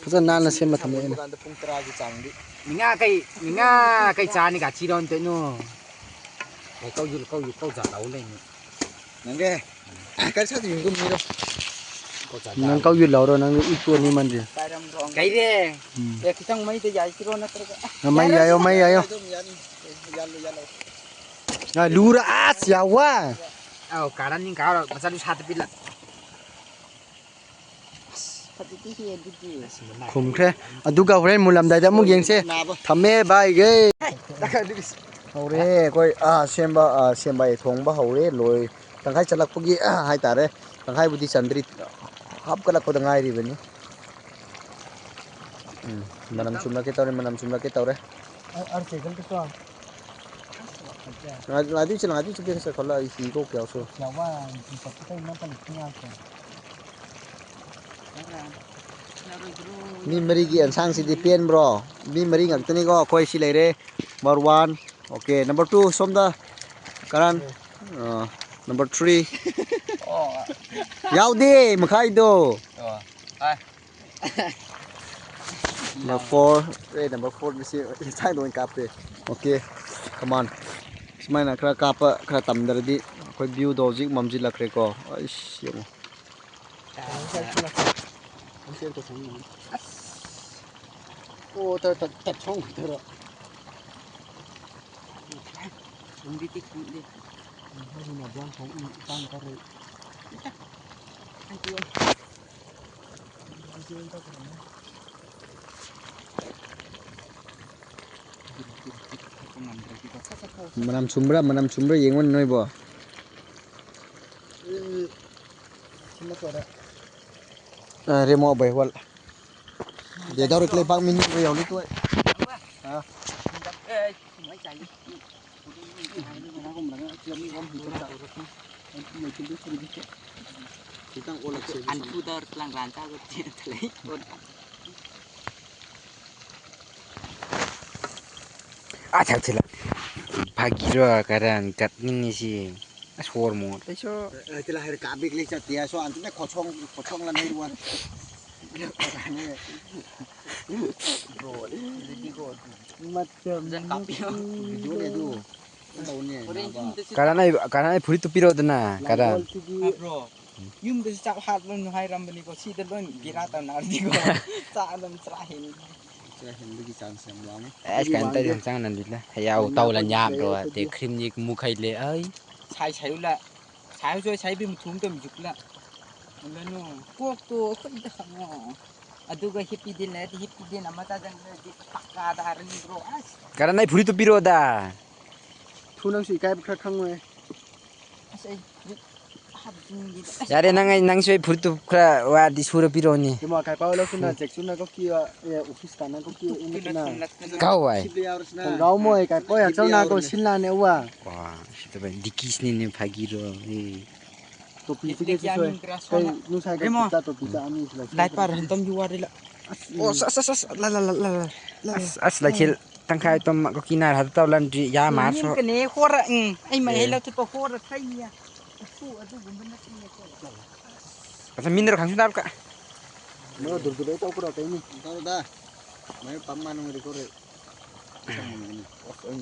ꯐꯖꯅ ꯅꯥꯟꯅ ꯁꯦꯝꯃ ꯊꯝꯃꯦ ꯑꯩꯅ꯫ ꯃꯤꯉꯥ ꯀꯩ, ꯃꯤꯉꯥ ꯀꯩ ꯆꯥꯅꯤ ꯀꯥ ꯊꯤꯔꯣ ꯇꯣꯏꯅꯣ꯫ ꯀꯩ ꯀꯧ ꯌꯨ, ꯀꯧ ꯌꯨ, ꯀꯧ ꯖꯥꯠ ꯂꯧ ꯂꯩꯅꯤ꯫ ꯅꯪꯒꯦ꯫ ꯀꯔꯤ ꯁꯥꯇꯤ ꯌꯨꯝ ꯀꯨꯝ ꯃꯤꯔꯣ? ꯅꯪ ꯀꯧ ꯌꯨ ꯂꯧꯔꯣ, ꯅꯪ ꯏ ꯇꯣꯟꯅꯤ ꯃꯟꯗꯤ꯫ ꯀꯩꯔꯦ? ꯎꯝ꯫ ꯑꯦ, ꯈꯤꯇꯪ ꯃꯩꯗ ꯌꯥꯏꯁꯤꯔꯣ ꯅꯠꯇ꯭ꯔꯒ? ꯑ, ꯃꯩ ꯌꯥꯏꯌꯣ, ꯃꯩ ꯌꯥꯏꯌꯣ꯫ ꯑꯗꯨꯝ ꯌꯥꯅꯤ꯫ ꯑꯦ, ꯌꯥꯜꯂꯣ, ꯌꯥꯜꯂꯣ꯫ ꯑ, ꯂꯨꯔ ꯑꯁ ꯌꯥꯋꯥ꯫ ꯑꯧ, ꯀꯥꯔꯟ ꯅꯤꯡ ꯀꯥꯔꯣ, ꯃꯆꯥꯗꯨ ꯁꯥꯠꯇ ꯄꯤꯂ꯫ ꯈꯨꯝꯈ꯭ꯔꯦ꯫ ꯑꯗꯨꯒ ꯍꯣꯔꯦꯟ ꯃꯨꯜꯂꯝꯗꯥꯏꯗ ꯑꯃꯨꯛ ꯌꯦꯡꯁꯦ꯫ ꯊꯝꯃꯦ, bye, ꯒꯩ꯫ ꯍꯧꯔꯦ ꯑꯩꯈꯣꯏ, ꯑꯥ, ꯁꯦꯝꯕ, ꯑꯥ, ꯁꯦꯝꯕ ꯍꯥꯏ, ꯊꯣꯡꯕ ꯍꯧꯔꯦ, ꯂꯣꯏ-, ꯇꯪꯈꯥꯏ ꯆꯠꯂꯛꯄꯒꯤ, ꯑꯥ, ꯍꯥꯏꯇꯥꯔꯦ꯫ ꯇꯪꯈꯥꯏꯕꯨꯗꯤ ꯆꯟꯗ꯭ꯔꯤ, ꯍꯥꯞꯀꯠꯂꯛꯄꯗ ꯉꯥꯏꯔꯤꯕꯅꯤ꯫ ꯎꯝ, ꯃꯅꯝ ꯆꯨꯝꯂꯛꯀꯦ ꯇꯧꯔꯦ, ꯃꯅꯝ ꯆꯨꯝꯂꯛꯀꯦ ꯇꯧꯔꯦ꯫ ꯑ-, ꯑꯔ ꯁꯥꯏꯀꯜ ꯇ ꯀꯣ꯫ ꯉꯥꯏ-, ꯉꯥꯏꯗꯣꯏ ꯆꯠꯂꯣ, ꯉꯥꯏꯗꯣꯏ ꯆꯠꯀꯦ ꯁꯦ ꯈꯜꯂꯣ, ꯑꯩ ꯍꯤ ꯀꯣꯛ ꯀꯌꯥꯁꯨ꯫ ꯃꯤ ꯃꯔꯤꯒꯤ ꯑꯦꯟꯁꯥꯡꯁꯤꯗꯤ ꯄꯦꯟꯕ꯭ꯔꯣ? ꯃꯤ ꯃꯔꯤ ꯉꯥꯛꯇꯅꯤꯀꯣ, ꯑꯩꯈꯣꯏ ꯁꯤ ꯂꯩꯔꯦ, number one꯫ Okay, number two, ꯁꯣꯝꯗ ꯀꯔꯟ꯫ ꯑ, Number three. ꯑꯣ꯫ ꯌꯥꯎꯗꯦ ꯃꯈꯥꯏꯗꯣ꯫ ꯑꯣ꯫ ꯍꯥꯏ꯫ Number four꯫ ꯑꯦ, number four ꯁꯤ ꯏꯁꯥꯗ ꯑꯣꯏꯅ ꯀꯥꯞꯄꯦ꯫ Okay, come on꯫ ꯁꯨꯃꯥꯏꯅ ꯈꯔ ꯀꯥꯞꯄ ꯈꯔ ꯇꯝꯗ꯭ꯔꯗꯤ ꯑꯩꯈꯣꯏ viewꯗꯣ ꯍꯧꯖꯤꯛ ꯃꯝꯁꯤꯜꯂꯛꯈ꯭ꯔꯦꯀꯣ꯫ ꯑꯩꯁ, ꯌꯦꯡꯉꯣ꯫ ꯑꯁ꯫ ꯑꯣ, ꯇ-, ꯇ-, ꯇꯠꯊꯣꯛꯈ꯭ꯔꯦ꯫ ꯁꯨꯝꯗꯤ ꯇꯤꯛ ꯇꯤꯛ꯫ ꯍꯥꯏꯗꯨꯅ ꯕ꯭ꯔꯥꯎꯟ ꯊꯣꯛ ꯏ-, ꯏꯆꯥꯡ ꯈꯔ꯫ ꯏꯆꯥ꯫ ꯍꯥꯏꯗꯤ꯫ ꯃꯅꯝ ꯆꯨꯝꯕ꯭ꯔꯥ, ꯃꯅꯝ ꯆꯨꯝꯕ꯭ꯔꯥ ꯌꯦꯡꯉꯨꯅꯦ ꯅꯣꯏꯕꯣ꯫ ꯁꯤꯃ ꯁꯣꯏꯔꯦ꯫ ꯑ, ꯔꯦꯃꯣ ꯑꯕꯩ ꯍꯣꯜ꯫ ꯗꯦꯗꯥꯎ ꯔꯤꯛ ꯂꯩꯕꯥꯛ ꯃꯤꯅꯤ ꯑꯣꯏ ꯌꯥꯎꯂꯤ ꯇꯣꯏ꯫ ꯑ꯫ ꯈꯤꯇꯪ ꯑꯣꯜꯂꯛꯁꯦ꯫ ꯑꯟꯐꯨꯗ ꯂꯪ ꯂꯥꯟ ꯆꯥꯕ ꯂꯩ꯫ ꯑꯥ, ꯊꯛ ꯊꯤꯜꯂꯛ꯫ ꯐꯥꯒꯤꯔꯣ, ꯀꯔꯟ ꯀꯠꯅꯤꯡꯉꯤꯁꯤ꯫ ꯑꯁ, ꯍꯣꯔ ꯃꯣꯠ꯫ ꯑꯩꯁꯨ꯫ ꯑꯦ, ꯇꯤꯂꯥ ꯍꯥꯏꯔ ꯀꯥ ꯕꯦꯛ ꯂꯩ ꯆꯠꯇꯦ, ꯑꯁꯣ ꯑꯟꯇꯅ ꯈꯣꯠꯁꯣꯡ, ꯈꯣꯠꯁꯣꯡ ꯂꯟꯅꯩ ꯋꯥꯟ꯫ ꯕ꯭ꯔꯣ, ꯑꯗꯨꯗꯤ ꯕ꯭ꯔꯣ, ꯃꯇꯝ ꯐꯖꯅ ꯀꯥꯞꯄꯤꯌꯣ꯫ ꯚꯤꯗꯤꯑꯣꯅꯦ ꯑꯗꯨ꯫ ꯇꯧꯅꯦ, ꯍꯣꯔꯦꯟ ꯅꯥꯕ꯫ ꯌꯨꯝꯗꯁꯨ ꯀꯔꯟ ꯑꯩ, ꯀꯔꯟ ꯑꯩ ꯐꯨꯔꯤꯠꯇꯨ ꯄꯤꯔꯛꯑꯣꯗꯅ, ꯀꯔꯟ꯫ ꯂꯥꯡꯒꯣꯜꯁꯤꯗꯤ ꯍꯥꯏꯕ꯭ꯔꯣ? ꯌꯨꯝꯗꯁꯨ ꯆꯥꯛ ꯍꯥꯠꯂꯅꯨ ꯍꯥꯏꯔꯝꯕꯅꯤꯀꯣ, ꯁꯤꯗ ꯂꯣꯏ ꯕꯦꯔꯥ ꯇꯧꯅꯔꯗꯤꯀꯣ꯫ ꯆꯥꯛ ꯑꯗꯨꯝ ꯆꯔꯥ ꯍꯦꯟ-꯫ ꯆꯔꯥ ꯍꯦꯟꯕꯒꯤ ꯆꯥꯟꯁ ꯌꯥꯝ ꯋꯥꯡꯉꯤ꯫ ꯑꯦꯁ, ꯀꯩꯅꯣ ꯇꯧꯔꯤ, ꯍꯛꯆꯥꯡ ꯅꯟꯗꯤꯂ꯫ ꯍꯌꯥꯎ ꯇꯧꯂ ꯂꯩ ꯌꯥꯝꯗ꯭ꯔꯣ, ꯑꯩꯈꯣꯏꯗꯤ꯫ ꯇꯦ ꯈ꯭ꯔꯤꯝꯅꯤ ꯃꯨꯈꯩ ꯂꯩ, ꯑꯩ꯫ ꯁꯥꯏ ꯁꯥꯏꯌꯨꯂ꯫ ꯁꯥꯏ ꯁꯣꯏ ꯁꯥꯏꯕꯤ ꯃꯨꯊꯨꯝ ꯇꯝ ꯖꯨꯛꯂ꯫ ꯂꯅꯨ꯫ ꯀꯣꯛꯇꯣ ꯑꯩꯈꯣꯏꯗ ꯍꯪꯉꯣ꯫ ꯑꯗꯨꯒ ꯍꯤꯞꯄꯤꯗꯤꯟ ꯂꯩꯔꯗꯤ ꯍꯤꯞꯄꯤꯗꯤꯟ ꯑꯃ ꯆꯥꯖꯟꯈ꯭ꯔꯗꯤ ꯄꯛꯀꯥꯗ ꯍꯥꯏꯔꯅꯤꯕ꯭ꯔꯣ, ꯑꯁ꯫ ꯀꯔꯟ ꯑꯩ ꯐꯨꯔꯤꯠꯇꯨ ꯄꯤꯔꯛꯑꯣꯗ꯫ ꯊꯨ ꯅꯪꯁꯨ ꯏꯀꯥꯏꯕ ꯈꯔ ꯈꯪꯉꯣꯏ꯫ ꯑꯁ, ꯑꯩ ꯐꯨꯔꯤꯠ ꯍꯥꯞꯇꯤꯡꯒꯤꯗ꯫ ꯑꯁ, ꯌꯥꯔꯦ, ꯅꯪ, ꯑꯩ, ꯅꯪꯁꯨ ꯑꯩ ꯐꯨꯔꯤꯠꯇꯨ ꯈꯔ ꯋꯥꯗꯤ ꯁꯨꯔ ꯄꯤꯔꯛꯑꯣꯅꯦ꯫ ꯏꯃꯥ ꯀꯥꯏ ꯄꯥꯎ ꯂꯧꯁꯤꯅ ꯆꯦꯛꯁꯨꯅ ꯀꯛꯀꯤ, ꯑꯦ, ꯑꯣꯐꯤꯁ ꯀꯥꯟꯅ ꯀꯛꯀꯤ, ꯎꯅ ꯀꯅꯥ? ꯀꯥꯎ ꯋꯥꯏ꯫ ꯁꯤꯕ ꯌꯥꯎꯔꯁꯤꯅ꯫ ꯈꯣꯡꯒ꯭ꯔꯥꯎ ꯃꯣꯏ ꯀꯥꯏ ꯄꯥꯎ ꯌꯥꯎꯁꯤ ꯌꯥꯎꯅ ꯀꯣ ꯌꯥꯎꯔꯁꯤꯅ꯫ ꯁꯤꯜꯂꯥꯅꯦ ꯎꯋꯥ꯫ ꯋꯥ, ꯁꯤꯗ ꯚꯥꯏ, ꯗꯤꯀꯤꯁꯅꯤꯅꯦ ꯐꯥꯒꯤꯔꯣ? ꯑꯦ꯫ ꯇꯣꯄꯤ ꯐꯤꯒꯦꯠꯁꯤ ꯁꯣꯏ꯫ ꯀꯩ ꯅꯨꯡꯁꯥꯏ ꯔꯦꯃꯣ꯫ ꯀꯛꯇ ꯇꯣꯄꯤ ꯆꯥ ꯑꯅꯤ ꯁꯤꯜꯂꯛꯁꯤ꯫ ꯂꯥꯏ ꯄꯥꯔ ꯍꯟꯇꯝ ꯌꯨ ꯋꯥꯔꯤ ꯂ-꯫ ꯑꯁ, ꯑꯣ, ꯑꯁ, ꯑꯁ, ꯑꯁ, ꯂ-, ꯂ-꯫ ꯑꯁ, ꯑꯁ, ꯂꯩꯈꯤꯜ ꯇꯪꯈꯥꯏ ꯇꯨꯝ ꯀꯨꯀꯤ ꯅꯥꯏꯔ ꯍꯥꯠꯇ ꯇꯧ ꯂꯟꯗ꯭ꯔꯤ, ꯌꯥ ꯃꯥ ꯁꯣ-꯫ ꯀꯅꯦ ꯍꯣꯔ, ꯎꯝ, ꯑꯩ ꯃꯩ ꯑꯦ꯫ ꯍꯩ ꯂꯧꯊꯣꯛꯄ ꯍꯣꯔ ꯊꯩ꯫ ꯎꯄꯨ ꯑꯗꯨꯒꯨꯝꯕ ꯅꯠꯇꯦꯅꯦꯀꯣ꯫ ꯀꯁꯝ ꯃꯤꯟꯗꯔ ꯈꯪꯁꯨ ꯗꯥꯜꯀ꯫ ꯃꯔꯣ ꯗꯨꯔ ꯗꯨꯔ ꯇꯧ ꯀꯔ ꯇꯩꯅꯤ꯫ ꯇꯧꯗ꯫ ꯃꯌꯨ ꯄꯝꯃꯥ ꯅꯨꯡ ꯔꯤꯀꯣꯔꯦ꯫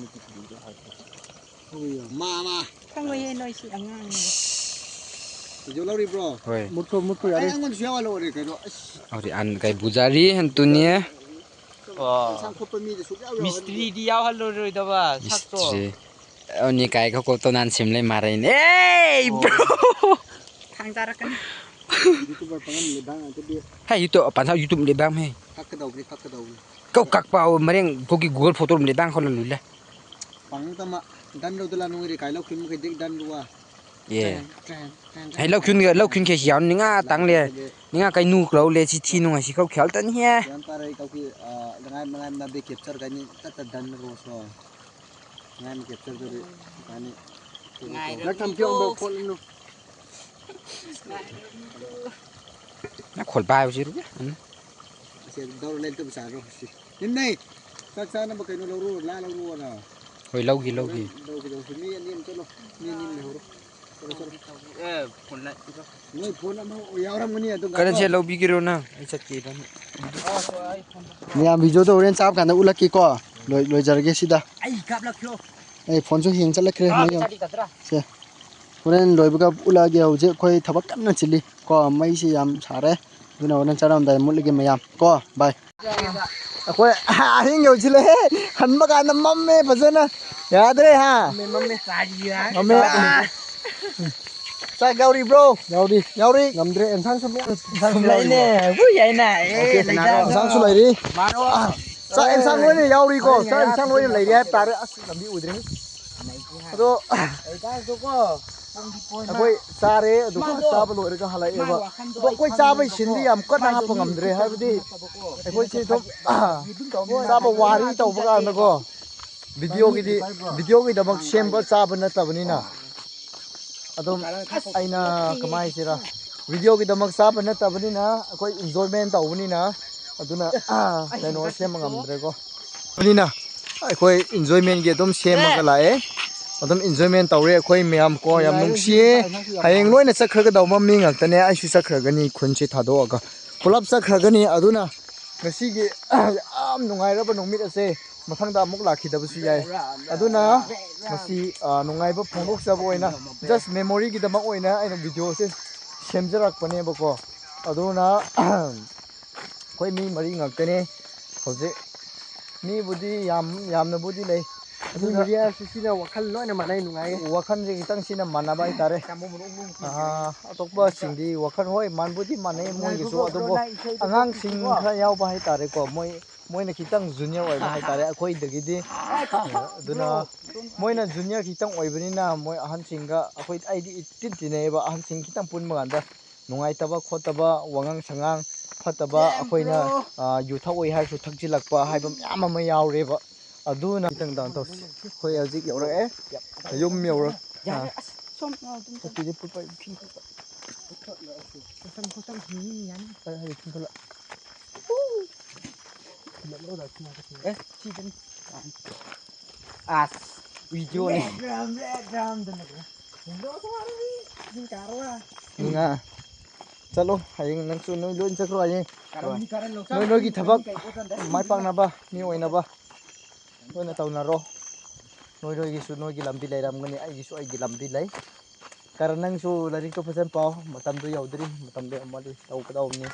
ꯃꯥ ꯃꯥ꯫ ꯈꯪꯉꯣꯏꯌꯦ ꯅꯣꯏꯁꯤ ꯑꯉꯥꯡꯅꯦ꯫ ꯚꯤꯗꯤꯑꯣ ꯂꯧꯔꯤꯕ꯭ꯔꯣ? ꯍꯣꯏ꯫ ꯃꯨꯠꯈ꯭ꯔꯣ, ꯃꯨꯠꯈ꯭ꯔꯣ, ꯌꯥꯔꯦ꯫ ꯑꯩ ꯑꯩꯉꯣꯟꯗꯁꯨ ꯌꯥꯎꯍꯜꯂꯛꯑꯣꯔꯦ ꯀꯩꯅꯣ꯫ ꯑꯁ꯫ ꯍꯧꯖꯤꯛ ꯑꯟ ꯀꯩ ꯕꯨꯖꯥꯔꯤ ꯍꯟꯇꯨꯅꯤ꯫ ꯑꯣ꯫ ꯏꯟꯁꯥꯡ ꯈꯣꯠꯄ ꯃꯤꯗꯤ ꯁꯨꯛꯌꯥꯎ ꯌꯥꯎꯍꯟꯗꯦ꯫ ꯃꯤꯁꯇ꯭ꯔꯤꯗꯤ ꯌꯥꯎꯍꯜꯂꯣꯏꯔꯣꯏꯗꯕ ꯁꯛꯇꯣ꯫ ꯃꯤꯁꯇ꯭ꯔꯤ꯫ ꯑꯅꯤ ꯀꯥꯏ ꯈꯣꯀꯣ ꯇꯣ ꯅꯥꯟ ꯁꯤꯝꯂꯩ ꯃꯥꯔꯩꯅꯦ꯫ ꯑꯦ, ꯑꯣ꯫ ꯕ꯭ꯔꯣ꯫ ꯊꯥꯡ ꯆꯥꯔꯛꯀꯅꯤ꯫ YouTuber ꯄꯥꯡꯒꯟ ꯂꯩꯕꯥꯡ ꯉꯥꯛꯇꯗꯤ꯫ ꯍꯦ, YouTube, ꯄꯥꯟꯊꯥ YouTube ꯂꯩꯕꯥꯡ ꯍꯦ꯫ ꯀꯛꯀꯗꯧꯕꯅꯤ, ꯀꯛꯀꯗꯧꯕꯅꯤ꯫ ꯀꯛ ꯀꯛꯄ ꯃꯔꯦꯡ ꯐꯣꯀꯤ Google photo ꯂꯩꯕꯥꯡ ꯈꯣꯂ ꯂꯨꯂꯦ꯫ ꯄꯥꯡꯇꯃ ꯗꯟ ꯂꯧꯗ ꯂꯥ ꯅꯨꯡꯉꯥꯏꯔꯦ ꯀꯥꯏ ꯂꯧꯈꯤꯕ ꯃꯈꯩꯗꯤ ꯗꯟ ꯂꯨꯋꯥ꯫ ꯑꯦ꯫ ꯇ꯭ꯔꯦꯟ, ꯇ꯭ꯔꯦꯟ, ꯇ꯭ꯔꯦꯟ, ꯍꯩ ꯂꯧ ꯈꯨꯟꯒ, ꯂꯧ ꯈꯨꯟ ꯈꯦ ꯁꯤ ꯌꯥꯎ ꯅꯤꯡꯉꯥ ꯇꯥꯡꯂꯦ꯫ ꯅꯤꯡꯉꯥ ꯀꯩ ꯅꯨ ꯂꯧ ꯂꯦ ꯁꯤ ꯊꯤ ꯅꯨꯡꯉꯥꯏ ꯁꯤ ꯀꯧ ꯈꯦꯜ ꯇꯅꯤ ꯍꯦ꯫ ꯒ꯭ꯌꯥꯟ ꯇꯥꯔꯦ ꯀꯧꯀꯤ, ꯑ, ꯂꯉꯥꯏ ꯃꯉꯥꯏ ꯃꯅꯥ ꯕꯦ ꯀꯦꯞꯆꯔ ꯀꯥꯏꯅꯤ ꯇꯠꯇ ꯗꯟ ꯔꯣꯁꯣ꯫ ꯉꯥꯏ ꯃ ꯀꯦꯞꯆꯔ ꯇꯧꯔꯤ꯫ ꯀꯥꯏꯅꯤ꯫ ꯉꯥꯏꯔꯣ꯫ ꯅꯪ ꯊꯝ ꯀꯤꯌꯣꯡ ꯕ ꯈꯣꯠꯂꯨꯅꯨ꯫ ꯅꯪ ꯈꯣꯜ ꯄꯥꯏ ꯍꯧꯖꯤꯛ ꯔꯨꯕꯤ꯫ ꯎꯝ꯫ ꯑꯁꯤ ꯗꯧꯔ ꯂꯩ ꯇꯨꯝ ꯆꯥꯔꯣ ꯁꯤ꯫ ꯅꯤꯝꯅꯩ꯫ ꯆꯥꯛ ꯆꯥꯅꯕ ꯀꯩꯅꯣ ꯂꯧꯔꯨ, ꯂꯥ ꯂꯧꯔꯨꯑꯣꯅ꯫ ꯍꯣꯏ, ꯂꯧꯒꯦ, ꯂꯧꯒꯦ꯫ ꯂꯧꯒꯦ, ꯂꯧꯒꯦ꯫ ꯃꯤ ꯑꯅꯤ ꯑꯃ ꯆꯠꯂꯣ꯫ ꯃꯤ ꯑꯅꯤ ꯑꯃ ꯂꯩꯍꯧꯔꯣ꯫ ꯆꯠꯂꯣ, ꯆꯠꯂꯣ꯫ ꯑꯦ, ꯐꯣꯟ ꯂꯥꯛ-, ꯅꯣꯏ ꯐꯣꯟ ꯑꯃ ꯌꯥꯎꯔꯝꯒꯅꯤ ꯑꯗꯨꯝ ꯀꯔꯦꯟꯁꯦ ꯀꯥꯞꯄꯣ꯫ ꯂꯧꯕꯤꯒꯦꯔꯣ ꯅꯪ? ꯑꯩ ꯆꯠꯀꯦ ꯏꯕꯥꯅꯤ꯫ ꯃꯌꯥꯝ ꯚꯤꯗꯤꯑꯣꯗꯣ ꯍꯣꯔꯦꯟ ꯆꯥꯕ ꯀꯥꯟꯗ ꯎꯠꯂꯛꯀꯦꯀꯣ꯫ ꯂꯣꯏ-, ꯂꯣꯏꯖꯔꯒꯦ ꯁꯤꯗ꯫ ꯑꯩ ꯀꯥꯞꯂꯛꯈꯤꯔꯣ? ꯑꯩ ꯐꯣꯟꯁꯨ ꯍꯦꯡ ꯆꯠꯂꯛꯈ꯭ꯔꯦ꯫ ꯑꯥ, ꯃꯌꯥꯝ꯫ ꯆꯠꯂꯤ ꯀꯗ꯭ꯔꯥ? ꯁꯦ꯫ ꯍꯣꯔꯦꯟ ꯂꯣꯏꯕꯒ ꯎꯠꯂꯛꯑꯒꯦ꯫ ꯍꯧꯖꯤꯛ ꯑꯩꯈꯣꯏ ꯊꯕꯛ ꯀꯟꯅ ꯆꯤꯜꯂꯤ ꯀꯣ꯫ ꯃꯩꯁꯤ ꯌꯥꯝ ꯁꯥꯔꯦ꯫ ꯑꯗꯨꯅ ꯍꯣꯔꯦꯟ ꯆꯥꯔꯝꯗꯥꯏ ꯃꯨꯠꯂꯒꯦ ꯃꯌꯥꯝ ꯀꯣ꯫ ꯕꯥꯏ꯫ ꯑꯩꯈꯣꯏ ꯑꯍꯤꯡ ꯌꯧꯁꯤꯜꯂꯛꯑꯦ꯫ ꯍꯟꯕ ꯀꯥꯟꯗ ꯃꯝꯃꯦ ꯐꯖꯅ꯫ ꯌꯥꯗ꯭ꯔꯦ ꯍꯥ? ꯃꯝꯃꯦ, ꯃꯝꯃꯦ꯫ ꯃꯝꯃꯦ꯫ ꯆꯥꯛ ꯌꯥꯎꯔꯤꯕ꯭ꯔꯣ? ꯌꯥꯎꯔꯤ꯫ ꯌꯥꯎꯔꯤ꯫ ꯉꯝꯗ꯭ꯔꯦ꯫ ꯑꯦꯟꯁꯥꯡꯁꯨ ꯃꯌꯥꯝ, ꯑꯦꯟꯁꯥꯡꯁꯨ ꯌꯥꯎꯔꯤ꯫ ꯂꯩꯅꯦ꯫ ꯍꯨꯏ ꯍꯥꯏꯅ꯫ ꯑꯦ, ꯑꯣꯀꯦ꯫ ꯂꯩꯗ꯫ ꯑꯦꯟꯁꯥꯡꯁꯨ ꯂꯩꯔꯤ꯫ ꯃꯥꯔꯣ꯫ ꯆꯥꯛ ꯑꯦꯟꯁꯥꯡ ꯂꯣꯏꯅ ꯌꯥꯎꯔꯤꯀꯣ꯫ ꯆꯥꯛ ꯑꯦꯟꯁꯥꯡ ꯂꯣꯏꯅ ꯂꯩꯔꯤ ꯍꯥꯏꯕ ꯇꯥꯔꯦ꯫ ꯑꯁ, ꯂꯝꯕꯤ ꯎꯗ꯭ꯔꯦ꯫ ꯑꯗꯣ, ꯑꯩꯈꯣꯏ ꯆꯥꯔꯦ, ꯑꯗꯨꯒ ꯆꯥꯕ ꯂꯣꯏꯔꯒ ꯍꯜꯂꯛꯑꯦꯕ꯫ ꯑꯗꯣ ꯑꯩꯈꯣꯏ ꯆꯥꯕꯩ ꯁꯤꯟꯗꯤ ꯌꯥꯝ ꯀꯟꯅ ꯍꯥꯞꯄ ꯉꯝꯗ꯭ꯔꯦ, ꯍꯥꯏꯕꯗꯤ ꯑꯩꯈꯣꯏꯁꯦ ꯑꯗꯨꯝ ꯆꯥꯕ ꯋꯥꯔꯤ ꯇꯧꯕ ꯀꯥꯟꯗꯀꯣ, ꯚꯤꯗꯤꯑꯣꯒꯤꯗꯤ, ꯚꯤꯗꯤꯑꯣꯒꯤꯗꯃꯛ ꯁꯦꯝꯕ ꯆꯥꯕ ꯅꯠꯇꯕꯅꯤꯅ, ꯑꯗꯨꯝ ꯑꯩꯅ ꯀꯃꯥꯏ ꯍꯥꯏꯁꯤꯔꯥ, ꯚꯤꯗꯤꯑꯣꯒꯤꯗꯃꯛ ꯆꯥꯕ ꯅꯠꯇꯕꯅꯤꯅ ꯑꯩꯈꯣꯏ ꯏꯟꯖꯣꯏꯃꯦꯟ ꯇꯧꯕꯅꯤꯅ, ꯑꯗꯨꯅ, ꯀꯩꯅꯣ ꯁꯦꯝꯕ ꯉꯝꯗ꯭ꯔꯦꯀꯣ꯫ ꯕꯅꯤꯅ ꯑꯩꯈꯣꯏ ꯏꯟꯖꯣꯏꯃꯦꯟꯒꯤ ꯑꯗꯨꯝ ꯁꯦꯝꯃꯒ ꯂꯥꯛꯑꯦ꯫ ꯑꯗꯨꯝ enjoyment ꯇꯧꯔꯦ ꯑꯩꯈꯣꯏ ꯃꯌꯥꯝ ꯀꯣ, ꯌꯥꯝ ꯅꯨꯡꯉꯥꯏꯌꯦ, ꯅꯨꯡꯁꯤꯌꯦ꯫ ꯅꯨꯡꯉꯥꯏꯌꯦ, ꯌꯥꯝ ꯍꯌꯦꯡ ꯅꯨꯡꯉꯥꯏꯌꯦ꯫ ꯂꯣꯏꯅ ꯆꯠꯈ꯭ꯔꯒꯗꯧꯕ ꯃꯤ ꯉꯥꯛꯇꯅꯦ, ꯑꯩꯁꯨ ꯆꯠꯈ꯭ꯔꯒꯅꯤ, ꯈꯨꯟꯁꯤ ꯊꯥꯗꯣꯛꯑꯒ ꯄꯨꯂꯞ ꯆꯠꯈ꯭ꯔꯒꯅꯤ꯫ ꯑꯗꯨꯅ ꯉꯁꯤꯒꯤ ꯌꯥꯝ ꯅꯨꯡꯉꯥꯏꯔꯕ ꯅꯨꯃꯤꯠ ꯑꯁꯦ ꯃꯊꯪꯗ ꯑꯃꯨꯛ ꯂꯥꯛꯈꯤꯗꯕꯁꯨ ꯌꯥꯏ꯫ ꯑꯗꯨꯅ ꯉꯁꯤ, ꯑ, ꯅꯨꯡꯉꯥꯏꯕ ꯐꯣꯡꯗꯣꯛꯆꯕ ꯑꯣꯏꯅ, just memoryꯒꯤꯗꯃꯛ ꯑꯣꯏꯅ ꯑꯩꯅ videoꯁꯦ ꯁꯦꯝꯖꯔꯛꯄꯅꯦꯕꯀꯣ꯫ ꯑꯗꯨꯅ ꯑꯩꯈꯣꯏ ꯃꯤ ꯃꯔꯤ ꯉꯥꯛꯇꯅꯦ ꯍꯧꯖꯤꯛ꯫ ꯃꯤꯕꯨꯗꯤ ꯌꯥꯝ, ꯌꯥꯝꯅꯕꯨꯗꯤ ꯂꯩ꯫ ꯑꯗꯨꯅ ꯃꯔꯤꯁꯤ ꯁꯤꯅ ꯋꯥꯈꯜ ꯂꯣꯏꯅ ꯃꯥꯟꯅꯩ, ꯅꯨꯡꯉꯥꯏꯌꯦ꯫ ꯋꯥꯈꯜꯁꯦ ꯈꯤꯇꯪ ꯁꯤꯅ ꯃꯥꯟꯅꯕ ꯍꯥꯏꯇꯥꯔꯦ꯫ ꯑꯥ, ꯑꯇꯣꯞꯄꯁꯤꯡꯗꯤ ꯋꯥꯈꯜ, ꯍꯣꯏ, ꯃꯥꯟꯕꯨꯗꯤ ꯃꯥꯟꯅꯩ ꯃꯣꯏꯒꯤꯁꯨ, ꯑꯗꯨꯕꯨ ꯑꯉꯥꯡꯁꯤꯡ ꯈꯔ ꯌꯥꯎꯕ ꯍꯥꯏꯇꯥꯔꯦꯀꯣ, ꯃꯣꯏ, ꯃꯣꯏꯅ ꯈꯤꯇꯪ junior ꯑꯣꯏꯕ ꯍꯥꯏꯇꯥꯔꯦ ꯑꯩꯈꯣꯏꯗꯒꯤꯗꯤ꯫ ꯑꯗꯨꯅ ꯃꯣꯏꯅ junior ꯈꯤꯇꯪ ꯑꯣꯏꯕꯅꯤꯅ ꯃꯣꯏ ꯑꯍꯟꯁꯤꯡꯒ ꯑꯩꯈꯣꯏ, ꯑꯩꯗꯤ ꯏꯇꯤꯟ ꯇꯤꯟꯅꯩꯌꯦꯕ, ꯑꯍꯟꯁꯤꯡ ꯈꯤꯇꯪ ꯄꯨꯟꯕ ꯀꯥꯟꯗ ꯅꯨꯡꯉꯥꯏꯇꯕ ꯈꯣꯠꯇꯕ, ꯋꯥꯉꯥꯡ ꯁꯉꯥꯡ ꯐꯠꯇꯕ, ꯑꯩꯈꯣꯏꯅ, ꯑ, ꯌꯨ ꯊꯛꯑꯣꯏ ꯍꯥꯏꯔꯁꯨ ꯊꯛꯆꯤꯜꯂꯛꯄ ꯍꯥꯏꯕ ꯃꯌꯥꯝ ꯑꯃ ꯌꯥꯎꯔꯦꯕ꯫ ꯑꯗꯨꯅ ꯈꯤꯇꯪ down ꯇꯧꯁꯤ꯫ ꯑꯩꯈꯣꯏ ꯍꯧꯖꯤꯛ ꯌꯧꯔꯛꯑꯦ꯫ ꯌꯨꯝ ꯌꯧꯔꯛ-, ꯑ, ꯌꯥꯔꯦ, ꯑꯁ, ꯁꯣꯝ, ꯑ, ꯑꯗꯨꯝ ꯆꯠꯂꯣ꯫ ꯐꯤ ꯐꯨꯠꯄ-, ꯐꯤ ꯐꯨꯠꯄ-, ꯐꯨꯠꯇꯠꯂꯣ, ꯑꯁꯤ꯫ ꯐꯨꯠꯇꯠꯂꯣ, ꯐꯨꯠꯇꯠꯂꯣ, ꯎꯝ, ꯌꯥꯅꯤ꯫ ꯍꯣꯏ, ꯍꯣꯏ, ꯐꯨꯠꯇꯠꯂꯣ꯫ ꯑꯦ, ꯁꯤ ꯑꯗꯨꯝ꯫ ꯑꯁ, videoꯅꯦ꯫ ꯉꯥ꯫ ꯆꯠꯂꯣ, ꯍꯌꯦꯡ ꯅꯪꯁꯨ ꯅꯣꯏ ꯂꯣꯏ ꯆꯠꯈ꯭ꯔꯣ ꯍꯌꯦꯡ꯫ ꯅꯣꯏ ꯅꯣꯏꯒꯤ ꯊꯕꯛ ꯃꯥꯏ ꯄꯥꯛꯅꯕ, ꯃꯤ ꯑꯣꯏꯅꯕ ꯂꯣꯏꯅ ꯇꯧꯅꯔꯣ꯫ ꯅꯣꯏ ꯅꯣꯏꯒꯤꯁꯨ ꯅꯣꯏꯒꯤ ꯂꯝꯕꯤ ꯂꯩꯔꯝꯒꯅꯤ, ꯑꯩꯒꯤꯁꯨ ꯑꯩꯒꯤ ꯂꯝꯕꯤ ꯂꯩ꯫ ꯀꯔꯟ, ꯅꯪꯁꯨ ꯂꯥꯏꯔꯤꯛꯇꯣ ꯐꯖꯅ ꯄꯥꯎ, ꯃꯇꯝꯗꯣ ꯌꯧꯗ꯭ꯔꯤ, ꯃꯇꯝꯗꯣ ꯌꯧꯃꯗꯤ ꯇꯧꯒꯗꯧꯕꯅꯤ꯫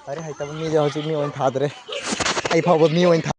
ꯂꯥꯏꯔꯤꯛ ꯍꯩꯇꯕ ꯃꯤꯗꯤ ꯍꯧꯖꯤꯛ ꯃꯤ ꯑꯣꯏꯅ ꯊꯥꯗ꯭ꯔꯦ, ꯑꯩ ꯐꯥꯎꯕ ꯃꯤ ꯑꯣꯏꯅ ꯊꯥ-,